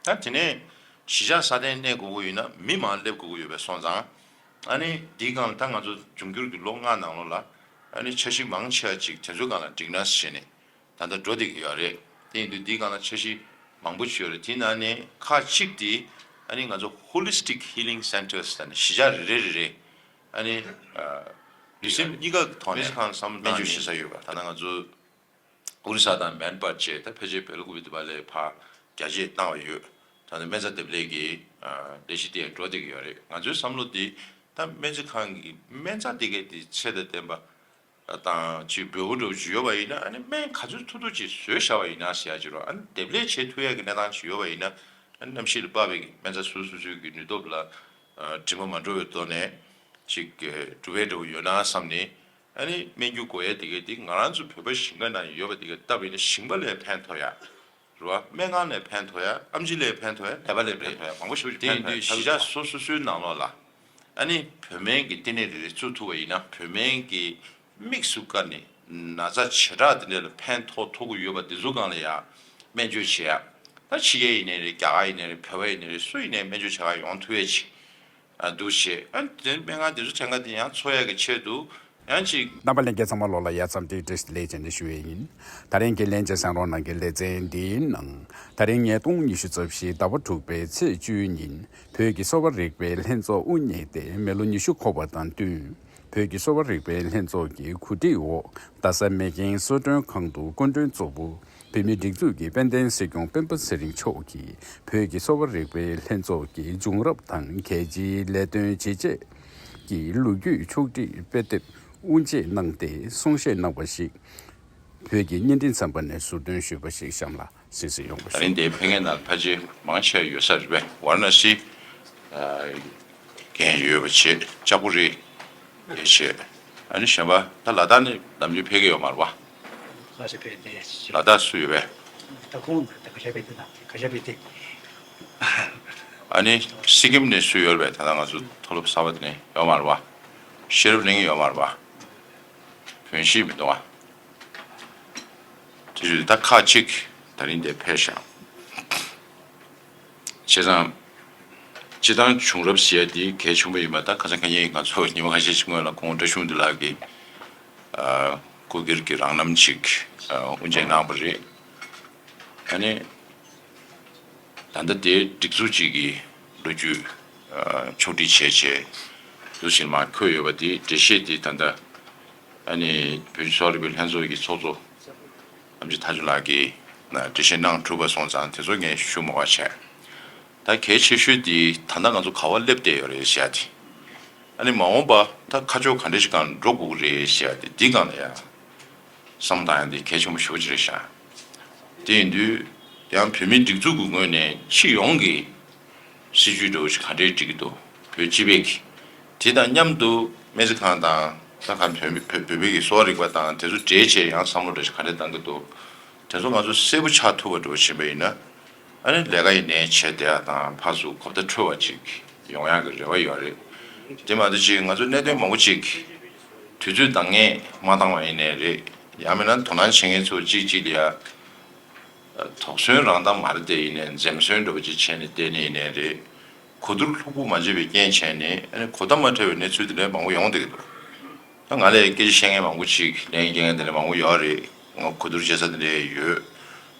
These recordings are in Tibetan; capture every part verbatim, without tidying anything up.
ད་དེ་ནས་གཞིས་ཆགས་སྲ་བརྟན་གནས་དགོས་ཀྱི་ཡོད་ན་མི་མང་སླེབས་དགོས་ཀྱི་ཡོད་པ་སོང་ཙང་། ཨ་ནི་འདིའི་སྒང་ལ་ད་ང་ཚོ་འབྱུང་འགྱུར་གྱི་ལོ་ལྔ་ནང་ལོགས་ལ་ཨ་ནི་འཆར་གཞི་མང་ཆེ་བ་ཅིག་དེ་ཚོའི་སྒང་ལ་སྒྲིག་ན་ཟེར་ནས་ད་ལྟ་འགྲོ་བསྡད་ཀྱི་ཡོད་རེད། དེ་ཡིན་དུས་འདིའི་སྒང་ལ་འཆར་གཞི་མང་པོ་ཅིག་ཡོད་རེད། དེའི་ནང་ནས་ཁག་གཅིག་དེ་ཨ་ནི་ང་ཚོ་Holistic Healing Centres ཟེར་ནས་གཞིས་ཆགས་རེ་རེ་རེ་རེ་ཨ་ནི་ལུས་སེམས་གཉིས་ཀ་གི་ཐོག་ནས་སྨན་བཅོས་བྱེད་ས་ཡོད་པ། ད་ལྟ་ང་ཚོ་ཨོ་རི་ས་དང་མན་པ་བཅས་ད་ཕལ་ཆེར་བེ་ལ་ཀུ་པི་ཏི་པ་ལས་ཕར་རྒྱ་སྐྱེད་བཏང་བ་ཡོད། ད་ནི་སྨན་རྩྭ་འདེབས་ལས་ཀྱི་ལས་གཞི་དེ་འགྲོ་བསྡད་ཀྱི་ཡོད་རེད། ང་ཚོའི་བསམ་བློ་དེ་ད་སྨན་རྩིས་ཁང་གི་སྨན་རྩྭ་དེ་གའི་དེ་ཚད་དང་ལྡན་པ་དང་ཅིག་འབེལ་པོ་འདྲ་བོ་ཅིག་ཡོད་པ་ཡིན་ན། ཨ་ནི་སྨན་ག་ཚོད་ཐུབ་ཐུབ་ཅིག་བཟོས་བཞག་པ་ཡིན་ན་ཟེར་ཡ་ཅིག་རོ། ཨ་ནི་འདེབས་ལས་བྱེད་ཐུབ་ཡ་གི་གནས་སྟངས་ཅིག་ཡོད་པ་ཡིན་ན། ཨ་ནི་གནམ་གཤིས་ལ་དཔག་པའི་སྨན་རྩྭ་སོ་སོ་སོའི་གི་ནུས་སྟོབས་ལ་དྲི་མ་མ་འགྲོ་བའི་ཐོག་ནས་ཅིག་འགྲུབ་པའི་འདྲ་བོ་ཡོད་ན་བསམ་ནས། ཨ་ནི་སྨན་རྒྱུ་དགོས་ཡ་དེ་གའི་དེ་ང་རང་ཚོ་བོད་པ་ཞིང་ཁ་ནང་ཡོད་པ་དེ་གའི་བཏབ་པ་ཡིན་ན་ཞིང་པ་ལས་ཕན་ཐོགས་ཡ། རེད་བ། སྨན་ཁང་ལས་ཕན་ཐོགས་ཡ། ཨེམ་ཆི་ལས་ཕན་ཐོགས་ཡ། ནད་པ་ལས་ཕན་ཐོགས་ཡ། མང་པོ་ཞིག་ཕན་ཐོགས་ཡ། དེ་ཡིན་དུས་གཞིས་ཆགས་སོ་སོ་སོའི་ནང་ལོགས་ལ་ཨ་ནི་བོད་སྨན་གྱི་ལྟེ་གནས་རེ་རེ་བཙུགས་ཐུབ་པ་ཡིན་ན། བོད་སྨན་གྱི་དམིགས་སུ་བཀར་ནས་ན་ཚ་བྱེ་བྲག་དེ་འདྲ་ལ་ཕན་ཐོགས་ཐུབ་ཀྱི་ཡོད་པ་དེ་ཚོ་སྒང་ལ་ཡ་སྨན་བཅོས་བྱེད་ཡ། ད་ཕྱི་རྒྱལ་ཡིན་ནའི་རེད། རྒྱ་གར་ཡིན་ནའི་རེད། བོད་པ་ཡིན་ནའི་རེད། སུ་ཡིན་ནའི་སྨན་བཅོས་བྱེད་ག་ཡོང་ཐུབ་ཡ་ཅིག་ཨ་འདུག་བྱས། ཨ་དེ་སྨན་ཁང་དེ་ཚོ་ཕྲན་ཁ་དེ་ཡང་འཚོ་ཡ་གི་ཆེད་དུ་ཡང་ཅིག་རྣམ་པ་ལྷན་རྒྱས་ཚང་མ་ལོགས་ལ་ཡ་མཚམས་འདི་བཀྲ་ཤིས་བདེ་ལེགས་བྱས་ནས་ཞུ་ཡས་ཡིན། ད་རིང་གི་ལྷན་རྒྱས་གསན་རོགས་གནང་གི་ལེ་ཚན་འདིའི་ནང་། ད་རིང་ཉིས་སྟོང་ཉི་ཤུ་རྩ་བཞི་ཟླ་བ་དྲུག་པའི་ཚེས་བཅུའི་ཉིན་བོད་ཀྱི་གསོ་བ་རིག་པའི་ལྷན་ཚོགས་དབུ་བརྙེས་ཏེ་མི་ལོ་ཉི་ཤུ་འཁོར་བ་དང་བསྟུན། བོད་ཀྱི་གསོ་བ་རིག་པའི་ལྷན་ཚོགས་ཀྱི་གོ་སྒྲིག་འོག་རྡ་ས་མེག་གྷན་གསོལ་མགྲོན་ཁང་དུ་སྐུ་མགྲོན་གཙོ་བོ་བོད་མིའི་སྒྲིག་འཛུགས་ཀྱི་དཔལ་ལྡན་སྲིད་སྐྱོང་སྤེན་པ་ཚེ་རིང་མཆོག་གིས་བོད་ཀྱི་གསོ་བ་རིག་པའི་ལྷན་ཚོགས་ཀྱི་བྱུང་རབས་དང་གལ་ཆེའི་ལས་དོན་ཇི་བྱས་ཀྱི་ལོ་རྒྱུས་ཕྱོགས་བསྒྲིགས་དཔེ་དེབ་དབུ་འབྱེད་གནང་སྟེ་གསུང་བཤད་གནང་བ་ཞིག་བོད་ཀྱི་བརྙན་འཕྲིན་ཚན་པ་ནས་ཟུར་འདོན་ཞུས་པ་ཞིག་གཤམ་ལ་གསན་གཟིགས་ཡོང་བ་ཞུ། ད་རིང་འདིའི་ཕེབས་མཁན་ནང་ཕལ་ཆེར་མང་ཆེ་ཡོད་ས་རེད་པས། ཝཱ་ར་ཎ་སི་རྒན་ཡོད་པ་བྱས། ལྕགས་པོ་རི་ཡོད་བྱས། ཨ་ནི་གཞན་པ་ད་ལ་དྭགས་ནས་ནམ་རྒྱུན་ཕེབས་ཀྱི་ཡོད་མ་རེད་པ། ལ་དྭགས་ནས་ཕེབས་ཏེ་ལ་དྭགས་སུ་ཡོད་པས། ད་ཁོང་ད་ག་ཤ་བེ་ཏི་ན་ག་ཤ་བེ་ཏི། ཨ་ནི་སི་ཀིམ་ནས་སུ་ཡོད་རེད་པས། ད་ལྟ་ང་ཚོ་མཐོ་སློབ་གསར་པ་དེ་ནས་ཡོད་མ་རེད་པ། ཤེས་རབ་གླིང་ཡོད་མ་རེད་པ། བོན་གཞིས་མི་འདུག་ཨ། དེ་བཞིན་ད་ཁག་གཅིག་ད་རིང་འདིར་ཕེབས་ཤག་བྱས་ཙང་། སྤྱི་བཏང་བྱུང་རབས་ཟེར་ཡ་དེ་གལ་ཆེན་པོ་ཡིན་པ་ད་ཁ་སང་ཁ་ཉིན་ང་ཚོ་ཉི་མ་ཁ་ཤས་ཤིག་སྔོན་ལ་ཁོང་བཀྲ་ཤིས་དབང་འདུས་ལགས་ཀྱིས་ཨ། སྐུ་སྒེར་གྱི་རང་རྣམ་ཅིག་ཨ། དབུ་འབྱེད་གནང་བ་རེད། ཨ་ནི། ད་ལྟ་དེའི་སྒྲིག་འཛུགས་གཅིག་གི་ལོ་རྒྱུས་ཨ། ཕྱོགས་སྒྲིག་བྱས་བྱས་འདུག་ཟིན་མ་འཁོད་ཡོད་པ་དེའི་འགྲེལ་བཤད་དེ་ད་ལྟ་ཨ་ནི་བོད་ཀྱི་གསོ་བ་རིག་པའི་ལྷན་ཚོགས་ཀྱི་ཚོགས་གཙོ་ཨེམ་ཆི་ཐར་ལྕམ་ལགས་ཀྱིས་འགྲེལ་བཤད་གནང་གྲུབ་པ་སོང་ཙང་དེ་ཚོ་ངས་ཞུ་མ་དགོས་བྱས། ད་གལ་ཆེ་ཤོས་དེ་ད་ལྟ་ང་ཚོ་ག་བ་སླེབས་བསྡད་ཡོད་རེད་ཟེར་ཡ་དེ། ཨ་ནི་མ་འོངས་པ་ད་ཁ་ཕྱོགས་ག་འདྲ་ཞིག་སྒང་འགྲོ་དགོས་ཀྱི་རེད་ཟེར་ཡ་དེ་འདི་སྒང་ལ་ཡ། བསམ་བཏང་ཡ་འདི་གལ་ཆེན་པོ་ཞེ་པོ་ཅིག་རེད་ཤག་དེ་ཡིན་དུས་ཡང་བོད་མིའི་སྒྲིག་འཛུགས་ཀྱི་ངོས་ནས་སྤྱི་ཡོངས་ཀྱི་སྲིད་ཇུས་འདྲ་བོ་ཞིག་ག་འདྲས་སྒྲིག་གི་འདུག་བོད་སྤྱི་པའི་གི། དེ་དང་མཉམ་དུ་སྨན་རྩིས་ཁང་དང་ད་ག་བོད་མི་བོད་བོད་པའི་གི་གསོ་བ་རིག་པ་དང་དེ་ཚོ་འབྲེལ་བྱས་ཡང་བསམ་བློ་འདྲ་ཞིག་ག་འདྲས་གཏང་གི་འདུག་དེ་ཚོ་ང་ཚོ་གསལ་པོ་ཆགས་ཐུབ་པ་འདྲ་བོ་བྱས་པ་ཡིན་ན། ཨ་ནི་ལས་ཀ་ཡིན་ནའི་བྱས་བསྡད་ཡ་དང་ཕར་ཚུར་གོ་བརྡ་འཕྲོད་པ་ཅིག་ཡོང་ཡག་གི་རེ་བ་ཡོད་རེད། དེ་མ་གཏོགས་ཅིག་ང་ཚོ་གནད་དོན་མང་པོ་ཅིག་དུས་ཚོད་འདང་ངེས་མ་བཏང་བ་ཡིན་ནའི་རེད། ཡང་མིན་ན་དོ་སྣང་བྱེད་མཁན་ཚོ་གཅིག་གཅིག་ལ་ཡ། དོགས་ཟོན་རང་ལྡན་མ་རེད་དེ་ཡིན་ནའི་འཛེམ་ཟོན་འདྲ་པོ་ཅིག་བྱས་ནས་བསྡད་ནས་ཡིན་ནའི་རེད། གོ་བསྡུར་ལྷུག་པོ་མ་བྱས་པའི་རྐྱེན་བྱས་ནས་ཨ་ནི་གོ་བརྡ་མ་འཕྲོད་པའི་གནས་ཚུལ་དེ་འདྲའི་མང་པོ་ཡོང་བསྡད་ཀྱི་འདུག་ད་ང་ལས་སྐད་ཆ་བཤད་མཁན་མང་པོ་ཅིག་ལན་རྒྱག་མཁན་དེ་འདྲ་མང་པོ་ཡོད་རེད། ང་གོ་བསྡུར་བྱེད་ས་དེ་འདྲ་ཡོད།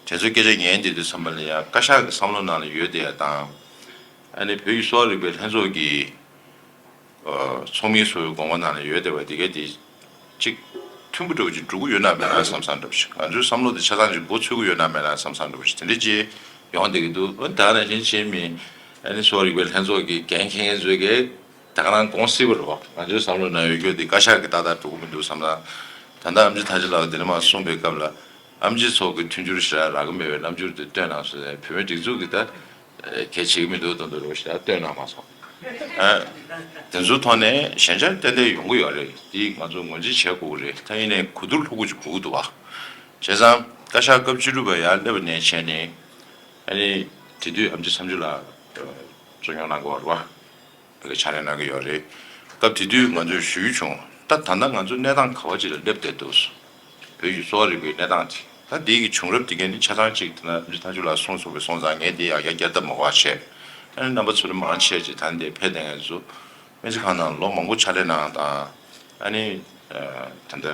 དེ་ཚོའི་སྐད་ཆ་ཉན་བསྡད་དུས་ཙམ་པ་ལ་ཡང་བཀའ་ཤག་གི་བསམ་བློ་ནང་ལ་ཡོད་བསྡད་ཡ་དང་། ཨ་ནི་བོད་ཀྱི་གསོ་བ་རིག་པའི་ལྷན་ཚོགས་ཀྱི་ཚོགས་མིའི་ཚོའི་དགོངས་པ་ནང་ལ་ཡོད་བསྡད་པ་དེ་ག་དེ་གཅིག་མཐུན་པོ་འདྲ་པོ་ཅིག་འགྲོ་གི་ཡོད་ན་མེད་ན་བསམ་བསམ་འདྲ་པོ་ཅིག་ང་ཚོའི་བསམ་བློ་དེ་ཆ་ཚང་ཅིག་འགོ་ཚུགས་ཀྱི་ཡོད་ན་མེད་ན་བསམ་བསམ་འདྲ་པོ་ཅིག་དེ་འདྲ་ཅིག་ཡོང་བསྡད་ཀྱི་འདུག་ཨ་ནི་ད་ནང་བཞིན་བྱས་མི་ཨ་ནི་གསོ་བ་རིག་པའི་ལྷན་ཚོགས་ཀྱི་འགན་འཁྱེར་མཁན་ཚོས་ཀྱིས། ད་ག་རང་དགོངས་སྲིད་པ་རེད་བ། ང་ཚོའི་བསམ་བློ་ནང་ཡོད་རྒྱུ་དེ་བཀའ་ཤག་གི་ཏག་ཏག་འགྲོ་གི་མི་འདུག་བསམ་ན། ད་ལྟ་ཨེམ་ཆི་ཐར་ལྕམ་ལགས་འདི་ནས་མར་གསུངས་པའི་སྐབས་ལ་ཨེམ་ཆི་ཚོ་གི་མཐུན་འགྱུར་ཞེ་དྲག་རག་གི་མེད་པའི་རྣམ་འགྱུར་དེ་སྟོན་གནང་སོང་། བོད་མིའི་སྒྲིག་འཛུགས་ཀྱི་ད་གལ་བྱེད་ཀྱི་མི་འདུག་དོན་དུ་རོགས་ཞེ་དྲག་སྟོན་གནང་མ་སོང་། ཨ། དེ་ཚོའི་ཐོག་ནས་ཞན་ཆ་ཏན་ཏན་ཡོང་གི་ཡོད་རེད། དེ་ང་ཚོ་ངོས་འཛིན་བྱེད་དགོས་ཀྱི་རེད། ད་ཡིན་ནའི་གོ་བསྡུར་ལྷུག་པོ་ཅིག་དགོས་ཀྱི་འདུག་བ། བྱས་ཙང་བཀའ་ཤག་སྐབས་བཅུ་དྲུག་པ་ཡར་སླེབས་པ་ནས་བྱས་ནས་ཨ་ནི་དེ་དུས་ཨེམ་ཆི་མཚམས་གཅོད་ལ་གཙོ་སྐྱོང་གནང་དགོས་པ་རེད་བ། ཕ་གི་ཕྱག་ལས་གནང་གི་ཡོད་རེད། སྐབས་དེ་དུས་ང་ཚོས་ཞུས་བྱུང་། ད་ད་ལྟ་ང་ཚོ་གནས་སྟངས་ག་བ་ཅིག་ལ་སླེབས་བསྡད་འདུག་བོད་ཀྱི་གསོ་བ་རིག་པའི་གནས་སྟངས་ ད་འདི་གི་བྱུང་རབས་འདི་ག་ནི་ཆ་ཚང་གཅིག་ད་ནི་ཐ་ཆུ་ལ་གསུངས་སོང་བའི་སོང་ཙང་ངས་འདི་ཡང་ཡང་བསྐྱར་ལྡབ་མ་གོ་བ་བྱས། ཨ་ནི་རྣམ་པ་ཚོ་ལ་མང་ཆེ་ཅིག་ད་འདི་ཕེབས་བསྡད་མཁན་ཚོ་སྨན་རྩིས་ཁང་ནང་ལོ་མང་པོ་ཕྱག་ལས་གནང་དང་། ཨ་ནི་ད་ལྟ་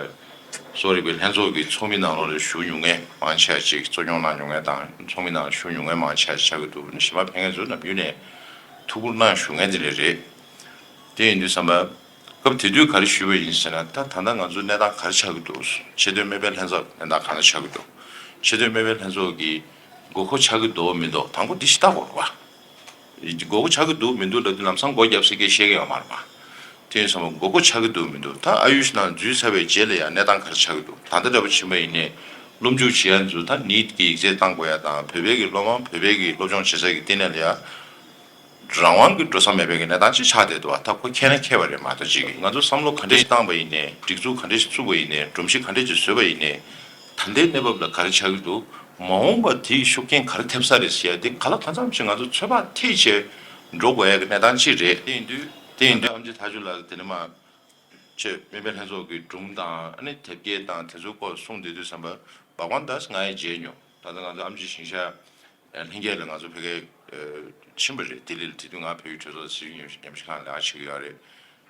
གསོ་རིག་པའི་ལྷན་ཚོགས་ཀྱི་ཚོགས་མི་ནང་ལོགས་ལ་ཞུགས་མྱོང་མཁན་མང་ཆེ་ཅིག་གཙོ་སྐྱོང་གནང་མྱོང་མཁན་དང་ཚོགས་མི་ནང་ཞུགས་མྱོང་མཁན་མང་ཆེ་ཆགས་ཀྱི་འདུག་གཞན་པ་ཕེབས་མཁན་ཚོ་ནམ་རྒྱུན་ནས་ཐུགས་ཁུར་གནང་བཞུགས་མཁན་དེ་འདྲ་རེད། དེ་ཡིན་དུས་ཙམ་པ། སྐབས་དེ་དུས་ག་རེ་ཞུས་པ་ཡིན་ཟེར་ན། ད་ད་ལྟ་ང་ཚོ་གནས་སྟངས་ག་རེ་ཆགས་ཀྱི་འདུག་ཆེས་མཐོའི་སྨན་པའི་ལྷན་ཚོགས་གནས་སྟངས་ག་འདྲ་ཆགས་ཀྱི་འདུག་ཆེས་མཐོའི་སྨན་པའི་ལྷན་ཚོགས་ཀྱི་དགོས་མཁོ་ཆགས་ཀྱི་འདུག་མི་འདུག་དང་པོ་འདི་ཞིག་བལྟ་དགོས་རེད་པ། དགོས་མཁོ་ཆགས་ཀྱི་འདུག་མི་འདུག་ལབ་དུས་ལམ་སང་སྒོ་བརྒྱབ་ཟེར་མཁན་བཤད་མཁན་ཡོད་མ་རེད་པ། དེ་ཡིན་ཙམ་པ་དགོས་མཁོ་ཆགས་ཀྱི་འདུག་མི་འདུག་ད་ཨ་ཡུཤ་ནང་འཛུལ་ཚར་བའི་རྗེས་ལ་ཡང་གནས་སྟངས་ག་རེ་ཆགས་ཀྱི་འདུག་ད་ལྟ་འདྲ་པོ་ཕྱིན་པ་ཡིན་ནའི་སློབ་འཇུག་བྱེད་ཡ་ཚོ་ད་ནིཊ་གི་ཡིག་ཚད་བཏང་དགོས་ཡ་དང་བོད་པའི་གི་སློབ་མ་བོད་པའི་གི་སློབ་སྦྱོང་བྱེད་ས་གི་བསྟི་གནས་ལ་ཡ། རང་དབང་གི་འགྲོ་ས་མེད་པའི་གི་གནས་སྟངས་ཅིག་ཆགས་བསྡད་འདུག་བ། ད་ཁོ་མཁྱེན་ན་མཁས་པ་རེད་མ་གཏོགས་ཅིག་གིས་ང་ཚོ་བསམ་བློ་ག་འདྲ་ཞིག་བཏང་པ་ཡིན་ནའི་སྒྲིག་འཛུགས་ག་འདྲ་ཞིག་བཙུགས་པ་ཡིན་ནའི་སྒྲོམ་གཞི་ག་འདྲ་ཞིག་བཟོས་པ་ཡིན་ནའི་ད་ལྟའི་གནས་བབ་ལ་ག་རེ་ཆགས་ཀྱི་འདུག་མ་འོངས་པ་དེའི་ཤུགས་རྐྱེན་ག་རེ་ཐེབས་ས་རེད་ཟེར་ཡ་དེ་ག་ལ་གང་འཚམ་ཞིག་ང་ཚོ་ཚོད་དཔག་ཐེབས་བྱས་འགྲོ་དགོས་ཡ་གི་གནས་སྟངས་ཅིག་རེད། དེ་ཡིན་དུས་དེ་ཡིན་དུས་ཨམ་ཆི་ཐ་ཆུ་ལགས་དེ་ནས་མ་ཆེས་སྨན་པའི་ལྷན་ཚོགས་ཀྱི་སྒྲུང་དང་ཨ་ནི་དེབ་སྐྱེལ་དང་དེ་ཚོའི་སྐོར་གསུངས་བསྡད་དུས་ཙམ་པ་སྦག་སྦང་ད་ང་ཡི་མཇལ་མྱོང་། ད་ལྟ་ང་ཚོ་ཨམ་ཆི་ཞིང་ཤག་ལྷན་རྒྱས་ལ་ང་ཚོ་ཕ་གིར་ཕྱིན་པ་རེད། ལྡི་ལི་ལ། དེ་དུས་ང་བལ་ཡུལ་གྲོས་ཚོགས་སྲིད་བྱུས་ཉམས་ཞིབ་ཉམས་ཞིབ་ཁང་ལ་ལས་ཀ་བྱེད་ཀྱི་ཡོད་རེད།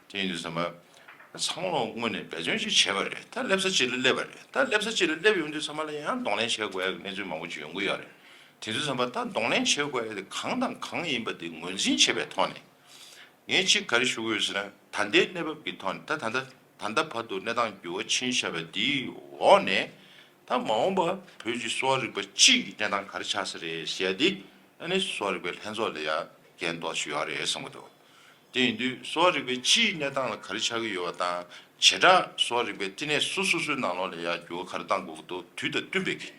དེ་ཡིན་དུས་ཙམ་པ་ཚང་མ་ལོག་དངོས་ནས་འབད་བརྩོན་ཞིག་བྱས་པ་རེད། ད་སླེབས་ས་གཅིག་ལ་སླེབས་པ་རེད། ད་སླེབས་ས་གཅིག་ལ་སླེབས་ཡོང་དུས་ཙམ་པ་ལ་ཡང་གདོང་ལེན་བྱེད་དགོས་ཡ་གི་གནས་ཚུལ་མང་པོ་ཅིག་ཡོང་གི་ཡོད་རེད། དེ་དུས་ཙམ་པ་ད་གདོང་ལེན་བྱེད་དགོས་ཡ་དེ་གང་དང་གང་ཡིན་པ་དེ་ངོས་འཛིན་བྱེད་པའི་ཐོག་ནས། ངས་གཅིག་ག་རེ་ཞུ་དགོས་ཡོད་ཟེར་ན། ད་ལྟའི་གནས་བབ་ཀྱི་ཐོག་ནས་ད་ད་ལྟ་ད་ལྟ་བར་དུ་གནས་སྟངས་འགྱུར་བ་ཕྱིན་བཞག་པ་འདིའི་འོག་ནས་ད་མ་འོངས་པ་བོད་ཀྱི་གསོ་བ་རིག་པ་སྤྱི་ཡི་གནས་སྟངས་ག་རེ་ཆགས་ས་རེད་ཟེར་ཡ་འདི་ཨ་ནི་གསོ་བ་རིག་པའི་ལྷན་ཚོགས་ལ་ཡ་འགན་ཏོག་ཙམ་ཡོད་རེད་བསམ་གྱི་འདུག་དེ་ཡིན་དུས་གསོ་བ་རིག་པའི་སྤྱི་ཡི་གནས་སྟངས་ལ་ག་རེ་ཆགས་ཀྱི་ཡོད་པ་དང་། བྱེ་བྲག་གསོ་བ་རིག་པའི་བསྟི་གནས་སོ་སོ་སོའི་ནང་ལོགས་ལ་ཡ་འགྱུར་བ་ག་རེ་གཏང་དགོས་ཀྱི་འདུག་དུས་དང་བསྟུན་པའི་གི་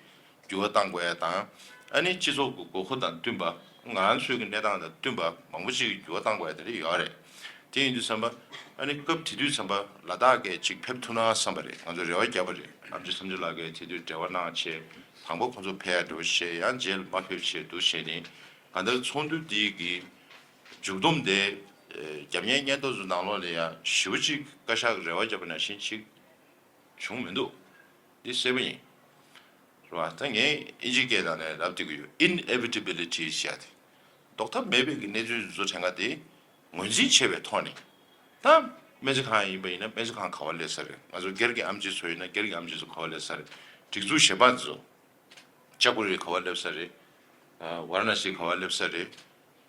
འགྱུར་བ་གཏང་དགོས་ཡ་དང་། ཨ་ནི་སྤྱི་ཚོགས་ཀྱི་དགོས་མཁོ་དང་བསྟུན་པ། ང་ཚོའི་གི་གནས་སྟངས་དང་བསྟུན་པ་མང་པོ་ཅིག་གི་འགྱུར་བ་གཏང་དགོས་ཡ་དེ་འདྲ་ཡོད་རེད། དེ་ཡིན་དུས་ཙམ་པ་ཨ་ནི་སྐབས་དེ་དུས་ཙམ་པ་ལ་དྭགས་ཀྱི་ཅིག་ཕེབས་ཐུབ་ན་བསམ་པ་རེད། ང་ཚོ་རེ་བ་བརྒྱབ་པ་རེད། ཨམ་ཆི་བསམ་འགྲུབ་ལགས་ཀྱིས་དེ་དུས་འབྲེལ་བ་གནང་བྱས་དང་པོ་ཁོང་ཚོ་ཕེབས་ཡ་འགྲོ་བྱས་ཡང་རྗེས་ལ་མ་ཕེབས་བྱས་འདུག་བྱས་ནས་གང་ལྟར་ཚོགས་འདུ་འདི་གི་མཇུག་བསྡོམས་དེ་རྒྱབ་གཉེར་སྙན་ཐོ་ཚོ་ནང་ལོགས་ལ་ཡང་ཞེ་པོ་ཅིག་བཀའ་ཤག་གི་རེ་བ་བརྒྱབ་པ་ནང་བཞིན་ཅིག་བྱུང་མི་འདུག་འདི་གསལ་པོ་ཡིན། རེད་བ། ད་ངས་ཨིན་ཇི་སྐད་ནང་ནས་ལབ་བསྡད་ཀྱི་ཡོད། Inevitability ཟེར་ཡ་དེ། ཟློག་ཐབས་མེད་པའི་གི་གནས་ཚུལ་བཟོ་དྲན་ག་དེ་ངོས་འཛིན་བྱས་པའི་ཐོག་ནས། ད་སྨན་རྩིས་ཁང་ཡིན་པ་ཡིན་ན་སྨན་རྩིས་ཁང་ག་པར་སླེབས་ས་རེད། ང་ཚོ་སྒེར་གྱི་ཨེམ་ཆི་ཚོ་ཡིན་ན་སྒེར་གྱི་ཨེམ་ཆི་ཚོ་ག་པར་སླེབས་ས་རེད། སྒྲིག་འཛུགས་གཞན་པ་ཚོ་ལྕགས་པོ་རི་ག་པར་སླེབས་ས་རེད། ཝ་ར་ཎ་སི་ག་པར་སླེབས་ས་རེད།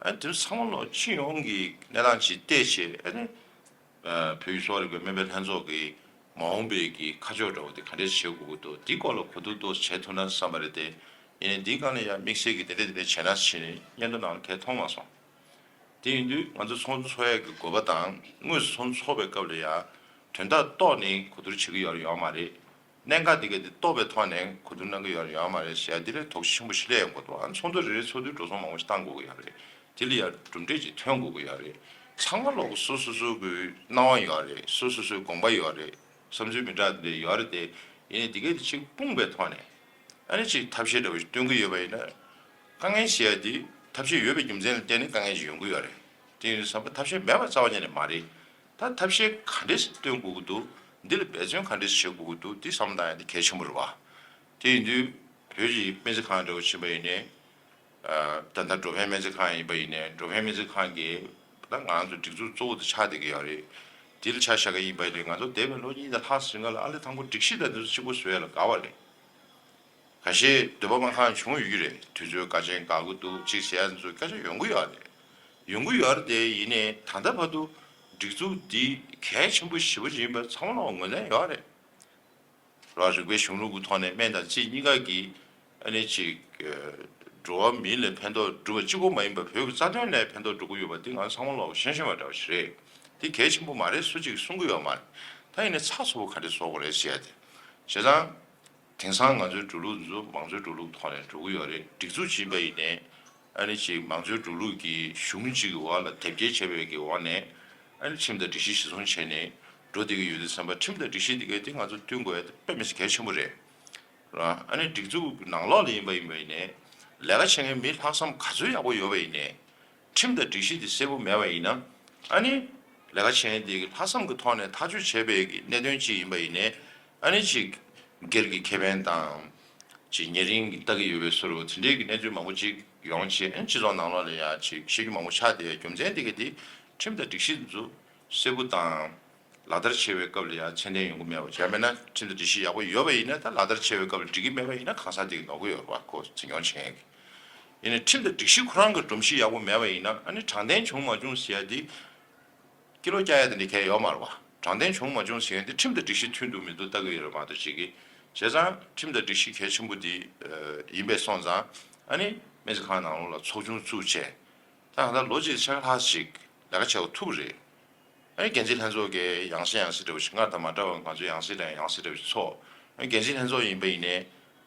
ཨ་དེ་ཚང་མ་ལོག་སྤྱི་ཡོངས་ཀྱི་གནས་སྟངས་ཅིག་བལྟས་བྱས། ཨ་ནི་བོད་ཀྱི་གསོ་བ་རིག་པའི་སྨན་པའི་ལྷན་ཚོགས་ཀྱི་མ་འོངས་པའི་གི་ཁ་ཕྱོགས་འདྲ་བོ་དེ་ག་འདྲས་བྱེད་དགོས་ཀྱི་འདུག་འདིའི་སྐོར་ལ་གོ་བསྡུར་ཏོག་ཙམ་བྱེད་ཐུབ་ན་བསམ་པ་རེད་དེ། ཡིན་ནའི་འདིའི་སྒང་ལ་ཡང་དམིགས་བསལ་གྱི་དེ་འདྲས་དེ་འདྲས་བྱས་ན་ཟེར་ནས་སྙན་ཐོ་ནང་ལ་གང་ཡང་མཐོང་མ་སོང་། དེ་ཡིན་དུས་ང་ཚོ་ཚོགས་འདུ་ཚོགས་ཡས་ཀྱི་དགོས་པ་དང་དངོས་སུ་ཚོགས་འདུ་ཚོགས་པའི་སྐབས་ལ་ཡང་དོན་དག་རྟོགས་ནས་གོ་བསྡུར་བྱེད་ཀྱི་ཡོད་རེད་ཡོད་མ་རེད། གནད་འགག་འདི་ག་དེ་རྟོགས་པའི་ཐོག་ནས་གོ་བསྡུར་གནང་གི་ཡོད་རེད་ཡོད་མ་རེད་ཟེར་ཡ་འདི་ལས་དོགས་གཞི་ཆེན་པོ་ཞིག་སླེབས་ཡོང་གི་འདུག་ཨ་ཚོགས་འདུ་རེ་རེ་ཚོགས་དུས་འགྲོ་སོང་མང་པོ་ཞིག་བཏང་དགོས་ཀྱི་ཡོད་རེད། དེ་ལ་ཡང་གྲུབ་འབྲས་ཅིག་ཐོན་དགོས་ཀྱི་ཡོད་རེད། ཚང་མ་ལོག་གི་སོ་སོ་སོ་གི་སྣང་བ་ཡོད་རེད། སོ་སོ་སོའི་དགོངས་པ་ཡོད་རེད། བསམ་ཚུལ་མི་འདྲ་འདི་ཡོད་རེད་དེ། ཡིན་ནའི་འདི་ག་དེ་ཅིག་སྤུངས་པའི་ཐོག་ནས་ཨ་ནི་ཅིག་ཐབས་ཤེས་འདྲ་བོ་ཞིག་སྟོན་གྱི་ཡོད་པ་ཡིན་ན། དཀའ་ངལ་ཞེས་ཡ་འདི་ཐབས་ཤེས་ཡོད་པའི་རྒྱུ་མཚན་ལ་བརྟེན་ནས་དཀའ་ངལ་ཞིག་ཡོང་གི་ཡོད་རེད། དེ་ཡིན་དུས་ཙམ་པ་ཐབས་ཤེས་མེད་པ་རྩ་བ་ཉིད་ནས་མ་རེད། ད་ཐབས་ཤེས་ག་འདྲས་སེ་སྟོན་དགོས་ཀྱི་འདུག་འདི་ལ་འབད་བརྩོན་ག་འདྲས་སེ་བྱེད་དགོས་ཀྱི་འདུག་འདི་བསམ་བློ་བཏང་ཡ་འདི་གལ་ཆེན་པོ་རེད་བ། དེ་ཡིན་དུས་བོད་ཀྱི་སྨན་རྩིས་ཁང་འདྲ་བོ་ཕྱིན་པ་ཡིན་ནའི། ད་ལྟ་འགྲོ་ཕན་སྨན་རྩིས་ཁང་ཡིན་པ་ཡིན་ནའི་འགྲོ་ཕན་སྨན་རྩིས་ཁང་གི་ད་ང་ཚོ་སྒྲིག་འཛུགས་གཙོ་བོ་དེ་ཆགས་བསྡད་ཀྱི་ཡོད་རེད། དེ་ལ་ཆ་བཞག་གི་ཡིན་པ་ཡིན་ནའི་ང་ཚོ་འདས་པའི་ལོ་གཉིས་དང་ལྷག་ཙམ་རིང་ལ་ཨ་ལས་དང་པོ་སྒྲིག་གཞི་དང་དེ་ཚོ་གཅིག་པོ་བཟོ་ཡ་ལ་དགའ་བ་རེད། ཁ་ཤས་འདོད་པ་མ་ཁེངས་བྱུང་ཡོད་ཀྱི་རེད། དུས་ཚོད་དཀའ་ཆེན་དགོས་ཀྱི་འདུག་ཅིག་ཟེར་ཡ་ཚོ་སྐད་ཆ་ཡོང་གི་ཡོད་རེད། ཡོང་གི་ཡོད་རེད་དེ། ཡིན་ནའི་ད་ལྟ་བར་དུ་སྒྲིག་འཛུགས་འདི་གལ་ཆེན་པོ་ཞེ་པོ་ཅིག་ཡིན་པ་ཚང་མ་ལ་ངོས་ལེན་ཡོད་རེད། རོགས་རིག་པའི་གཞུང་ལུགས་ཀྱི་ཐོག་ནས་སྨན་དང་རྩིས་གཉིས་ཀ་གི་ཨ་ནི་ཅིག་འགྲོ་བ་མི་ལ་ཕན་ཐོགས་སྒྲུབ་པ་གཅིག་པོ་མ་ཡིན་པར་བོད་ཀྱི་རྩ་དོན་ལ་ཕན་ཐོགས་སྒྲུབ་ཀྱི་ཡོད་པ་འདི་ང་ཚང་མ་ལོག་ཤེས་ཤེས་པ་འདྲ་བ་ཞིག་རེད། འདི་གལ་ཆེན་པོ་མ་རེད་སུ་གཅིག་གིས་གསུང་གི་ཡོད་མ་རེད། ད་ཡིན་ནའི་ཚགས་ཚུད་པོ་ག་འདྲས་བཟོ་དགོས་རེད་ཟེར་ཡ་དེ། བྱས་ཙང་། དེང་སང་ང་ཚོའི་འགྲོ་ལུགས་འདི་ཚོ་མང་གཙོའི་འགྲོ་ལུགས་ཐོག་ནས་འགྲོ་གི་ཡོད་རེད། སྒྲིག་འཛུགས་ཅིག་ཡིན་པ་ཡིན་ནའི་ཨ་ནི་ཅིག་མང་གཙོའི་འགྲོ་ལུགས་ཀྱི་གཞུང་གཅིག་གི་འོག་ལ་དེབ་སྐྱེལ་བྱས་པའི་གི་འོག་ནས་ཨ་ནི་ཁྲིམས་དང་སྒྲིག་གཞི་གཞི་བཟུང་བྱས་ནས་འགྲོ་བསྡད་ཀྱི་ཡོད་དུས་ཙམ་པ་ཁྲིམས་དང་སྒྲིག་གཞི་འདི་གའི་དེ་ང་ཚོ་བསྟུན་དགོས་ཡ་དེ་དཔེ་མི་སྲིད་གལ་ཆེན་པོ་རེད། ར། ཨ་ནི་སྒྲིག་འཛུགས་ནང་ལོགས་ལ་ཡིན་པ་ཡིན་པ་ཡིན་ནའི་ལས་ཀ་བྱེད་མཁན་མི་ལྷག་བསམ་ག་ཚོད་ཡག་པོ་ཡོད་པ་ཡིན་ནའི། ཁྲིམས་དང་སྒྲིག་གཞི་དེ་གསལ་པོ་མེད་པ་ཡིན་ན། ཨ་ནི་ལས་ཀ་བྱེད་མཁན་དེ་གི་ལྷག་བསམ་གྱི་ཐོག་ནས་ཐག་གཅོད་བྱས་པའི་གི་གནད་དོན་ཅིག་ཡིན་པ་ཡིན་ནའི། ཨ་ནི་ཅིག་སྒེར་གྱི་ཁེ་ཕན་དང་ ཅིག་ཉེ་རིང་གི་ལྟ་གི་ཡོད་པའི་བཟོ་འདྲ་དེ་འདྲའི་གི་གནས་ཚུལ་མང་པོ་ཅིག་ཡོང་བྱས། ཨ་ནི་སྤྱི་ཚོགས་ནང་ལོགས་ལ་ཡ་ཅིག་བཤད་རྒྱུ་མང་པོ་ཆགས་བསྡད་པའི་རྒྱུ་མཚན་དེ་ག་དེ་ཁྲིམས་དང་སྒྲིག་གཞི་ཚོ་གསལ་པོ་དང་ལག་བསྟར་བྱེད་པའི་སྐབས་ལ་ཡ་ཚད་ལྡན་ཡོང་གི་མེད་པ། བྱས་པས་ན་ཁྲིམས་དང་སྒྲིག་གཞི་ཡག་པོ་ཡོད་པ་ཡིན་ན་ད་ལག་བསྟར་བྱེད་པའི་སྐབས་ལ་འགྲིག་གི་མེད་པ་ཡིན་ན་གང་ཟག་དེ་གིས་ནོར་གི་ཡོད་རེད་པ། ཁོ་འཛིན་སྐྱོང་བྱེད་མཁན་གྱིས། ཡིན་ནའི་ཁྲིམས་དང་སྒྲིག་གཞི་ཁོ་རང་གི་སྒྲོམ་གཞི་ཡག་པོ་མེད་པ་ཡིན་ན། ཨ་ནི་དྲང་བདེན་བྱུང་མ་བྱུང་ཟེར་ཡ་དེ་ཀི་ལོ་བཀྱག་ཡ་དེ་འདྲ་གང་ཡང་ཡོད་མ་རེད་པ། དྲང་བདེན་བྱུང་མ་བྱུང་ཟེར་ཡ་དེ་ཁྲིམས་དང་སྒྲིག་གཞི་མཐུན་འདུག་མི་འདུག་ལྟ་གི་ཡོད་རེད་མ་གཏོགས་ཅིག་གིས། བྱས་ཙང་ཁྲིམས་དང་སྒྲིག་གཞི་གལ་ཆེན་པོ་དེ་ཡིན་པས་སོང་ཙང་། ཨ་ནི་སྨན་རྩིས་ཁང་ནང་ལོགས་ལ་ཚོགས་ཆུང་བཙུགས་བྱས། ད་ད་ལོ་གཅིག་ཕྱེད་ཀ་ལྷག་ཅིག་ལས་ཀ་བྱེད་དགོས་ཐུག་པ་རེད། ཨ་ནི་འགན་འཛིན་ལྷན་ཚོགས་ཀྱིས་ཡང་སེ་ཡང་སེ་འདྲ་བོ་ཞིག། སྔར་དང་མ་འདྲ་བར་ང་ཚོས་ཡང་སེ་དང་ཡང་སེ་འདྲ་བོ་ཞིག་ཚོགས། ཨ་ནི་འགན་འཛིན་ལྷན་ཚོགས་ཡིན་པ་ཡིན་ནའི་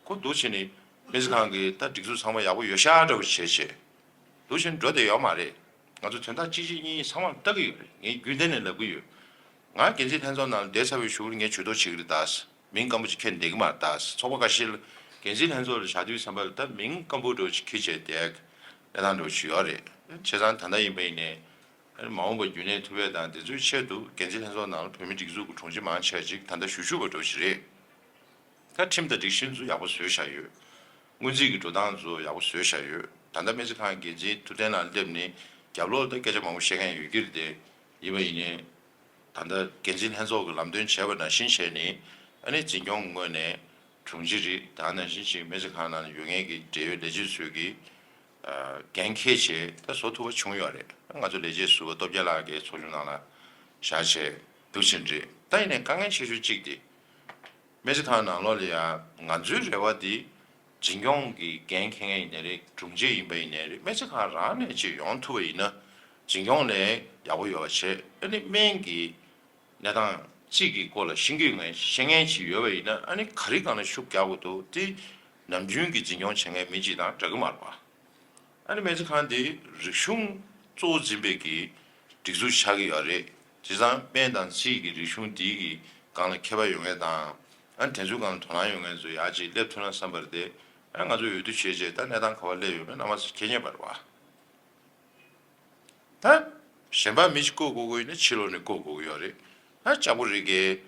ཁོ་འདུག་བྱས་ནས་སྨན་རྩིས་ཁང་གི་ད་སྒྲིག་འཛུགས་ཚང་མ་ཡག་པོ་ཡོད་ཤག་འདྲ་བོ་བྱས་བྱས། འདུག་བྱས་ནས་འགྲོ་བསྡད་ཡོད་མ་རེད། ང་ཚོ་དོན་དག་གཅིག་གཅིག་གཉིས་གཉིས་ཚང་མ་ལ་ལྟ་གི་ཡོད་རེད། ངས་རྒྱུན་ལྡན་ནས་ལབ་ཀྱི་ཡོད། ང་འགན་འཛིན་ལྷན་ཚོགས་ནང་ལ་བསྡད་ཚར་བའི་གཞུག་ལ་ངས་ཇུས་གཏོགས་བྱེད་ཀྱི་རེད་ད། མིང་སྐམ་པོ་ཅིག་ཁྱེར་བསྡད་ཀྱི་མ་རེད་ད། ཚོགས་པ་ཁ་ཤས་ལ་འགན་འཛིན་ལྷན་ཚོགས་ལ་བཞག་དུས་ཙམ་པ་ལ་ད་མིང་སྐམ་པོ་འདྲ་བོ་ཅིག་ཁྱེར་བྱས་བསྡད་ཀྱི་གནས་སྟངས་འདྲ་བོ་ཅིག་ཡོད་རེད། བྱས་ཙང་ད་ལྟ་ཡིན་པ་ཡིན་ནའི། ཨ་ནི་མ་འོངས་པ་རྒྱུན་གནས་ཐུབ་པ་དང་དེ་ཚོའི་ཆེད་དུ་འགན་འཛིན་ལྷན་ཚོགས་ནང་ལ་བོད་མིའི་སྒྲིག་འཛུགས་ཀྱི་དྲུང་ཆེ་མང་ཆེ་ཅིག་ད་ལྟ་ཞུ་བཅུག་པ་འདྲ་བོ་ཞིག་རེད། ད་ཁྲིམས་དང་སྒྲིག་གཞི་ཚོ་ཡག་པོ་བཟོས་བཞག་ཡོད། སྔོན་རྩིས་ཀྱི་འགྲོ་སྟངས་ཚོ་ཡག་པོ་བཟོས་བཞག་ཡོད། ད་ལྟ་སྨན་རྩིས་ཁང་འགན་འཛིན་ཐུབ་བསྟན་ལགས་སླེབས་ནས་རྒྱབ་ལོགས་ལ་ད་སྐད་ཆ་མང་པོ་བཤད་མཁན་ཡོད་ཀྱི་རེད་དེ། ཡིན་པ་ཡིན་ནའི་ད་ལྟ་འགན་འཛིན་ལྷན་ཚོགས་ཀྱི་ལམ་སྟོན་བྱས་པ་ནང་བཞིན་བྱས་ནས། ཨ་ནི་འཛིན་སྐྱོང་ངོས་ནས་དྲུང་ཆེ་རེད། ད་ནང་བཞིན་ཅིག་སྨན་རྩིས་ཁང་ནང་ལ་ཡོད་མཁན་གྱི་འབྲེལ་ཡོད་ལས་བྱེད་ཚོས་ཀྱིས་འགན་འཁྱེར་བྱས་ད་བཟོ་ཐུབ་པ་བྱུང་ཡོད་རེད། ང་ཚོ་ལས་བྱེད་ཟུར་པ་སྟོབས་རྒྱལ་ལགས་ཀྱིས་ཚོགས་ཆུང་ནང་ལ་བཞག་བྱས་འདུག་བཞིན་རེད། ད་ཡིན་ནའི་དཀའ་ངལ་ཆེ་ཤོས་གཅིག་དེ། སྨན་རྩིས་ཁང་ནང་ལོགས་ལ་ཡང་ང་ཚོའི་རེ་བ་དེ་འཛིན་སྐྱོང་གི་འགན་འཁྱེར་མཁན་ཡིན་ནའི་རེད། དྲུང་ཆེ་ཡིན་པ་ཡིན་ནའི་རེད། སྨན་རྩིས་ཁང་རང་ནས་ཅིག་ཡོང་ཐུབ་པ་ཡིན་ན་འཛིན་སྐྱོང་ལས་ཡག་པོ་ཡོད་པ་བྱས། ཨ་ནི་སྨན་གྱི་གནས་སྟངས་རྩིས་ཀྱི་སྐོར་ལ་ཤེས་ཀྱི་ངས་ཤེས་མཁན་ཅིག་ཡོད་པ་ཡིན་ན། ཨ་ནི་ག་རེ་སྒང་ལ་ཤུགས་རྒྱག་དགོས་འདུག་དེ་ནམ་རྒྱུན་གྱི་འཛིན་སྐྱོང་བྱེད་མཁན་མི་གཅིག་དང་འདྲ་གི་མ་རེད་པ། ཨ་ནི་སྨན་རྩིས་ཁང་འདི་རིག་གཞུང་གཙོ་བོ་འཛིན་པའི་གི་སྒྲིག་འཛུགས་ཆགས་ཀྱི་ཡོད་རེད། བྱས་ཙང་སྨན་དང་རྩིས་ཀྱི་རིག་གཞུང་འདིའི་གི་སྒང་ལ་མཁས་པ་ཡོད་མཁན་དང་། ཨ་ནི་དེ་ཚོའི་སྒང་ལ་དོ་སྣང་ཡོད་མཁན་ཚོ་ཡར་ཅིག་སླེབས་ཐུབ་ན་བསམ་པ་རེད་དེ། ཨ་ང་ཚོ་འོས་བསྡུ་བྱས་རྗེས་ད་གནས་སྟངས་ག་པར་སླེབས་ཡོད་མེད་རྣམ་པ་ཚོས་མཁྱེན་མཁྱེན་པ་རེད་པ། ད་གཞན་པ་མི་ཞིག་བསྐོ་དགོས་ཀྱི་ཡོད་ན་ཕྱི་ལོགས་ནས་བསྐོ་དགོས་ཀྱི་ཡོད་རེད། ད་ལྕགས་པོ་རི་གའི་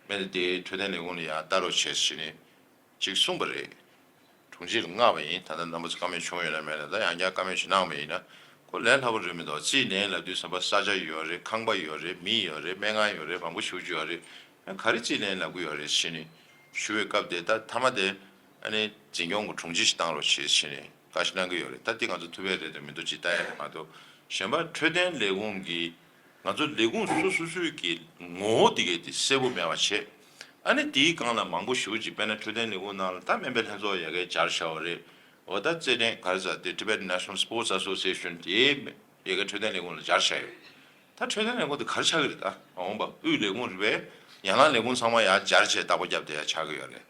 སྨན་དེ་འཕྲོད་བསྟེན་ལས་ཁུངས་ལ་ཡར་ལྟ་རོགས་བྱས་ཟེར་ནས་ཅིག་གསུངས་པ་རེད། དྲུང་ཆེ་ལ་མངགས་པ་ཡིན། ད་ལྟ་རྣམ་པ་ཚོ་བཀའ་མོལ་བྱུང་ཡོད་ན་མེད་ན། ད་ཡང་བསྐྱར་བཀའ་མོལ་ཞིག་གནང་བ་ཡིན་ན་ཁོ་ལས་སླ་པོ་རེད་མི་འདུག་རྩིས་ལེན་ལབ་དུས་ཙམ་པ་ས་ཆ་ཡོད་རེད། ཁང་པ་ཡོད་རེད། མི་ཡོད་རེད། སྨན་ཁང་ཡོད་རེད། མང་པོ་ཞེ་པོ་ཅིག་ཡོད་རེད། ཨ་ག་རེ་རྩིས་ལེན་ལབ་ཀྱི་ཡོད་རེད་ཟེར་ནས་ཞུ་བའི་སྐབས་དེ། ད་མཐའ་མ་དེ་ཨ་ནི་འཛིན་སྐྱོང་གི་དྲུང་ཆེ་ཞིག་བཏང་རོགས་བྱེད་ཟེར་ནས་བཀའ་ཞིག་གནང་གི་ཡོད་རེད། ད་འདི་ང་ཚོ་ཐུབ་ཡས་རེད་འདུག་མི་འདུག་ཅིག་ལྟ་ཡས་རེད་མ་གཏོགས། གཞན་པ་འཕྲོད་བསྟེན་ལས་ཁུངས་ཀྱི་ང་ཚོ་ལས་ཁུངས་སོ་སོ་སོའི་གི་ངོ་བོ་དེ་གའི་དེ་གསལ་པོ་མེད་པ་བྱས། ཨ་ནི་དེའི་སྒང་ལ་མང་པོ་ཞེ་པོ་ཅིག་དཔེར་ན་འཕྲོད་བསྟེན་ལས་ཁུངས་ནང་ལ་ད་སྨན་པའི་ལྷན་ཚོགས་ཡ་གའི་སྦྱར་བཞག་པ་རེད། འོ་ད་རྩེད་འགྲན་ག་རེ་ཟེར་དེ་Tibetan National Sports Association དེའི་ཡ་གའི་འཕྲོད་བསྟེན་ལས་ཁུངས་ལ་སྦྱར་བཞག་ཡོད། ད་འཕྲོད་བསྟེན་ལས་ཁུངས་དེ་ག་རེ་ཆགས་ཀྱི་རེད། ད་མ་འོངས་པ་དབུས་ལས་ཁུངས་རེད་པས། ཡན་ལག་ལས་ཁུངས་ཚང་མ་ཡར་སྦྱར་བྱས་བདག་པོ་བརྒྱབ་བསྡད་ཡ་ཆགས་ཀྱི་ཡོད་རེད།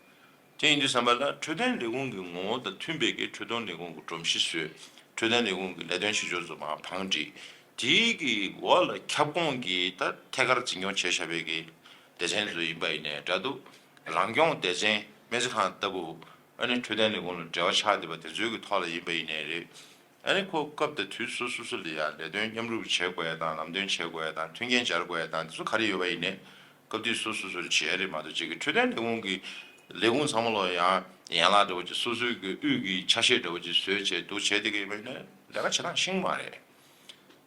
དེ་ཡིན་དུས་ཙམ་པ་ལ་འཕྲོད་བསྟེན་ལས་ཁུངས་ཀྱི་ངོ་བོ་དང་མཐུན་པའི་གི་འཕྲོད་བསྟེན་ལས་ཁུངས་ཀྱི་སྒྲོམ་གཞི་བཟོས། འཕྲོད་བསྟེན་ལས་ཁུངས་ཀྱི་ལས་དོན་བྱེད་ཕྱོགས་ཚོ་མར་བང་བསྒྲིགས། དེའི་གི་འོག་ལ་ཁྱབ་ཁོངས་ཀྱི་ད་ཐད་ཀར་འཛིན་སྐྱོང་བྱས་བཞག་པའི་གི་སྡེ་ཚན་ཚོ་ཡིན་པ་ཡིན་ནའི་འདྲ་འདུག་རང་སྐྱོང་སྡེ་ཚན་སྨན་རྩིས་ཁང་ལྟ་བུ། ཨ་ནི་འཕྲོད་བསྟེན་ལས་ཁུངས་ལ་འབྲེལ་བ་ཆགས་བསྡད་པ་དེ་ཚོའི་གི་ཐོག་ལ་ཡིན་པ་ཡིན་ནའི་རེད། ཨ་ནི་ཁོ་སྐབས་དང་དུས་སོ་སོ་སོ་ལ་ཡང་ལས་དོན་མཉམ་རུབ་བྱེད་དགོས་ཡ་དང་། ལམ་སྟོན་བྱེད་དགོས་ཡ་དང་། མཐུན་རྐྱེན་སྦྱར་དགོས་ཡ་དང་། དེ་ཚོ་ག་རེ་ཡོད་པ་ཡིན་ནའི་སྐབས་དུས་སོ་སོ་སོ་ལ་བྱེད་ཡ་རེད་མ་གཏོགས། གཅིག་གི་འཕྲོད་བསྟེན་ལས་ཁུངས་ཀྱི་ལས་ཁུངས་ཚང་མ་ལོག་ཡང་ཡན་ལག་འདྲ་བོ་ཅིག་སོ་སོའི་གི་དབུས་ཀྱི་ཆ་ཤས་འདྲ་བོ་ཅིག་བཟོས་བྱས་འདུག་བྱས་བསྡད་ཀྱི་ཡོད་པ་ཡིན་ན་ལས་ཀ་བྱེད་སྟངས་ཤེས་ཀྱི་མ་རེད།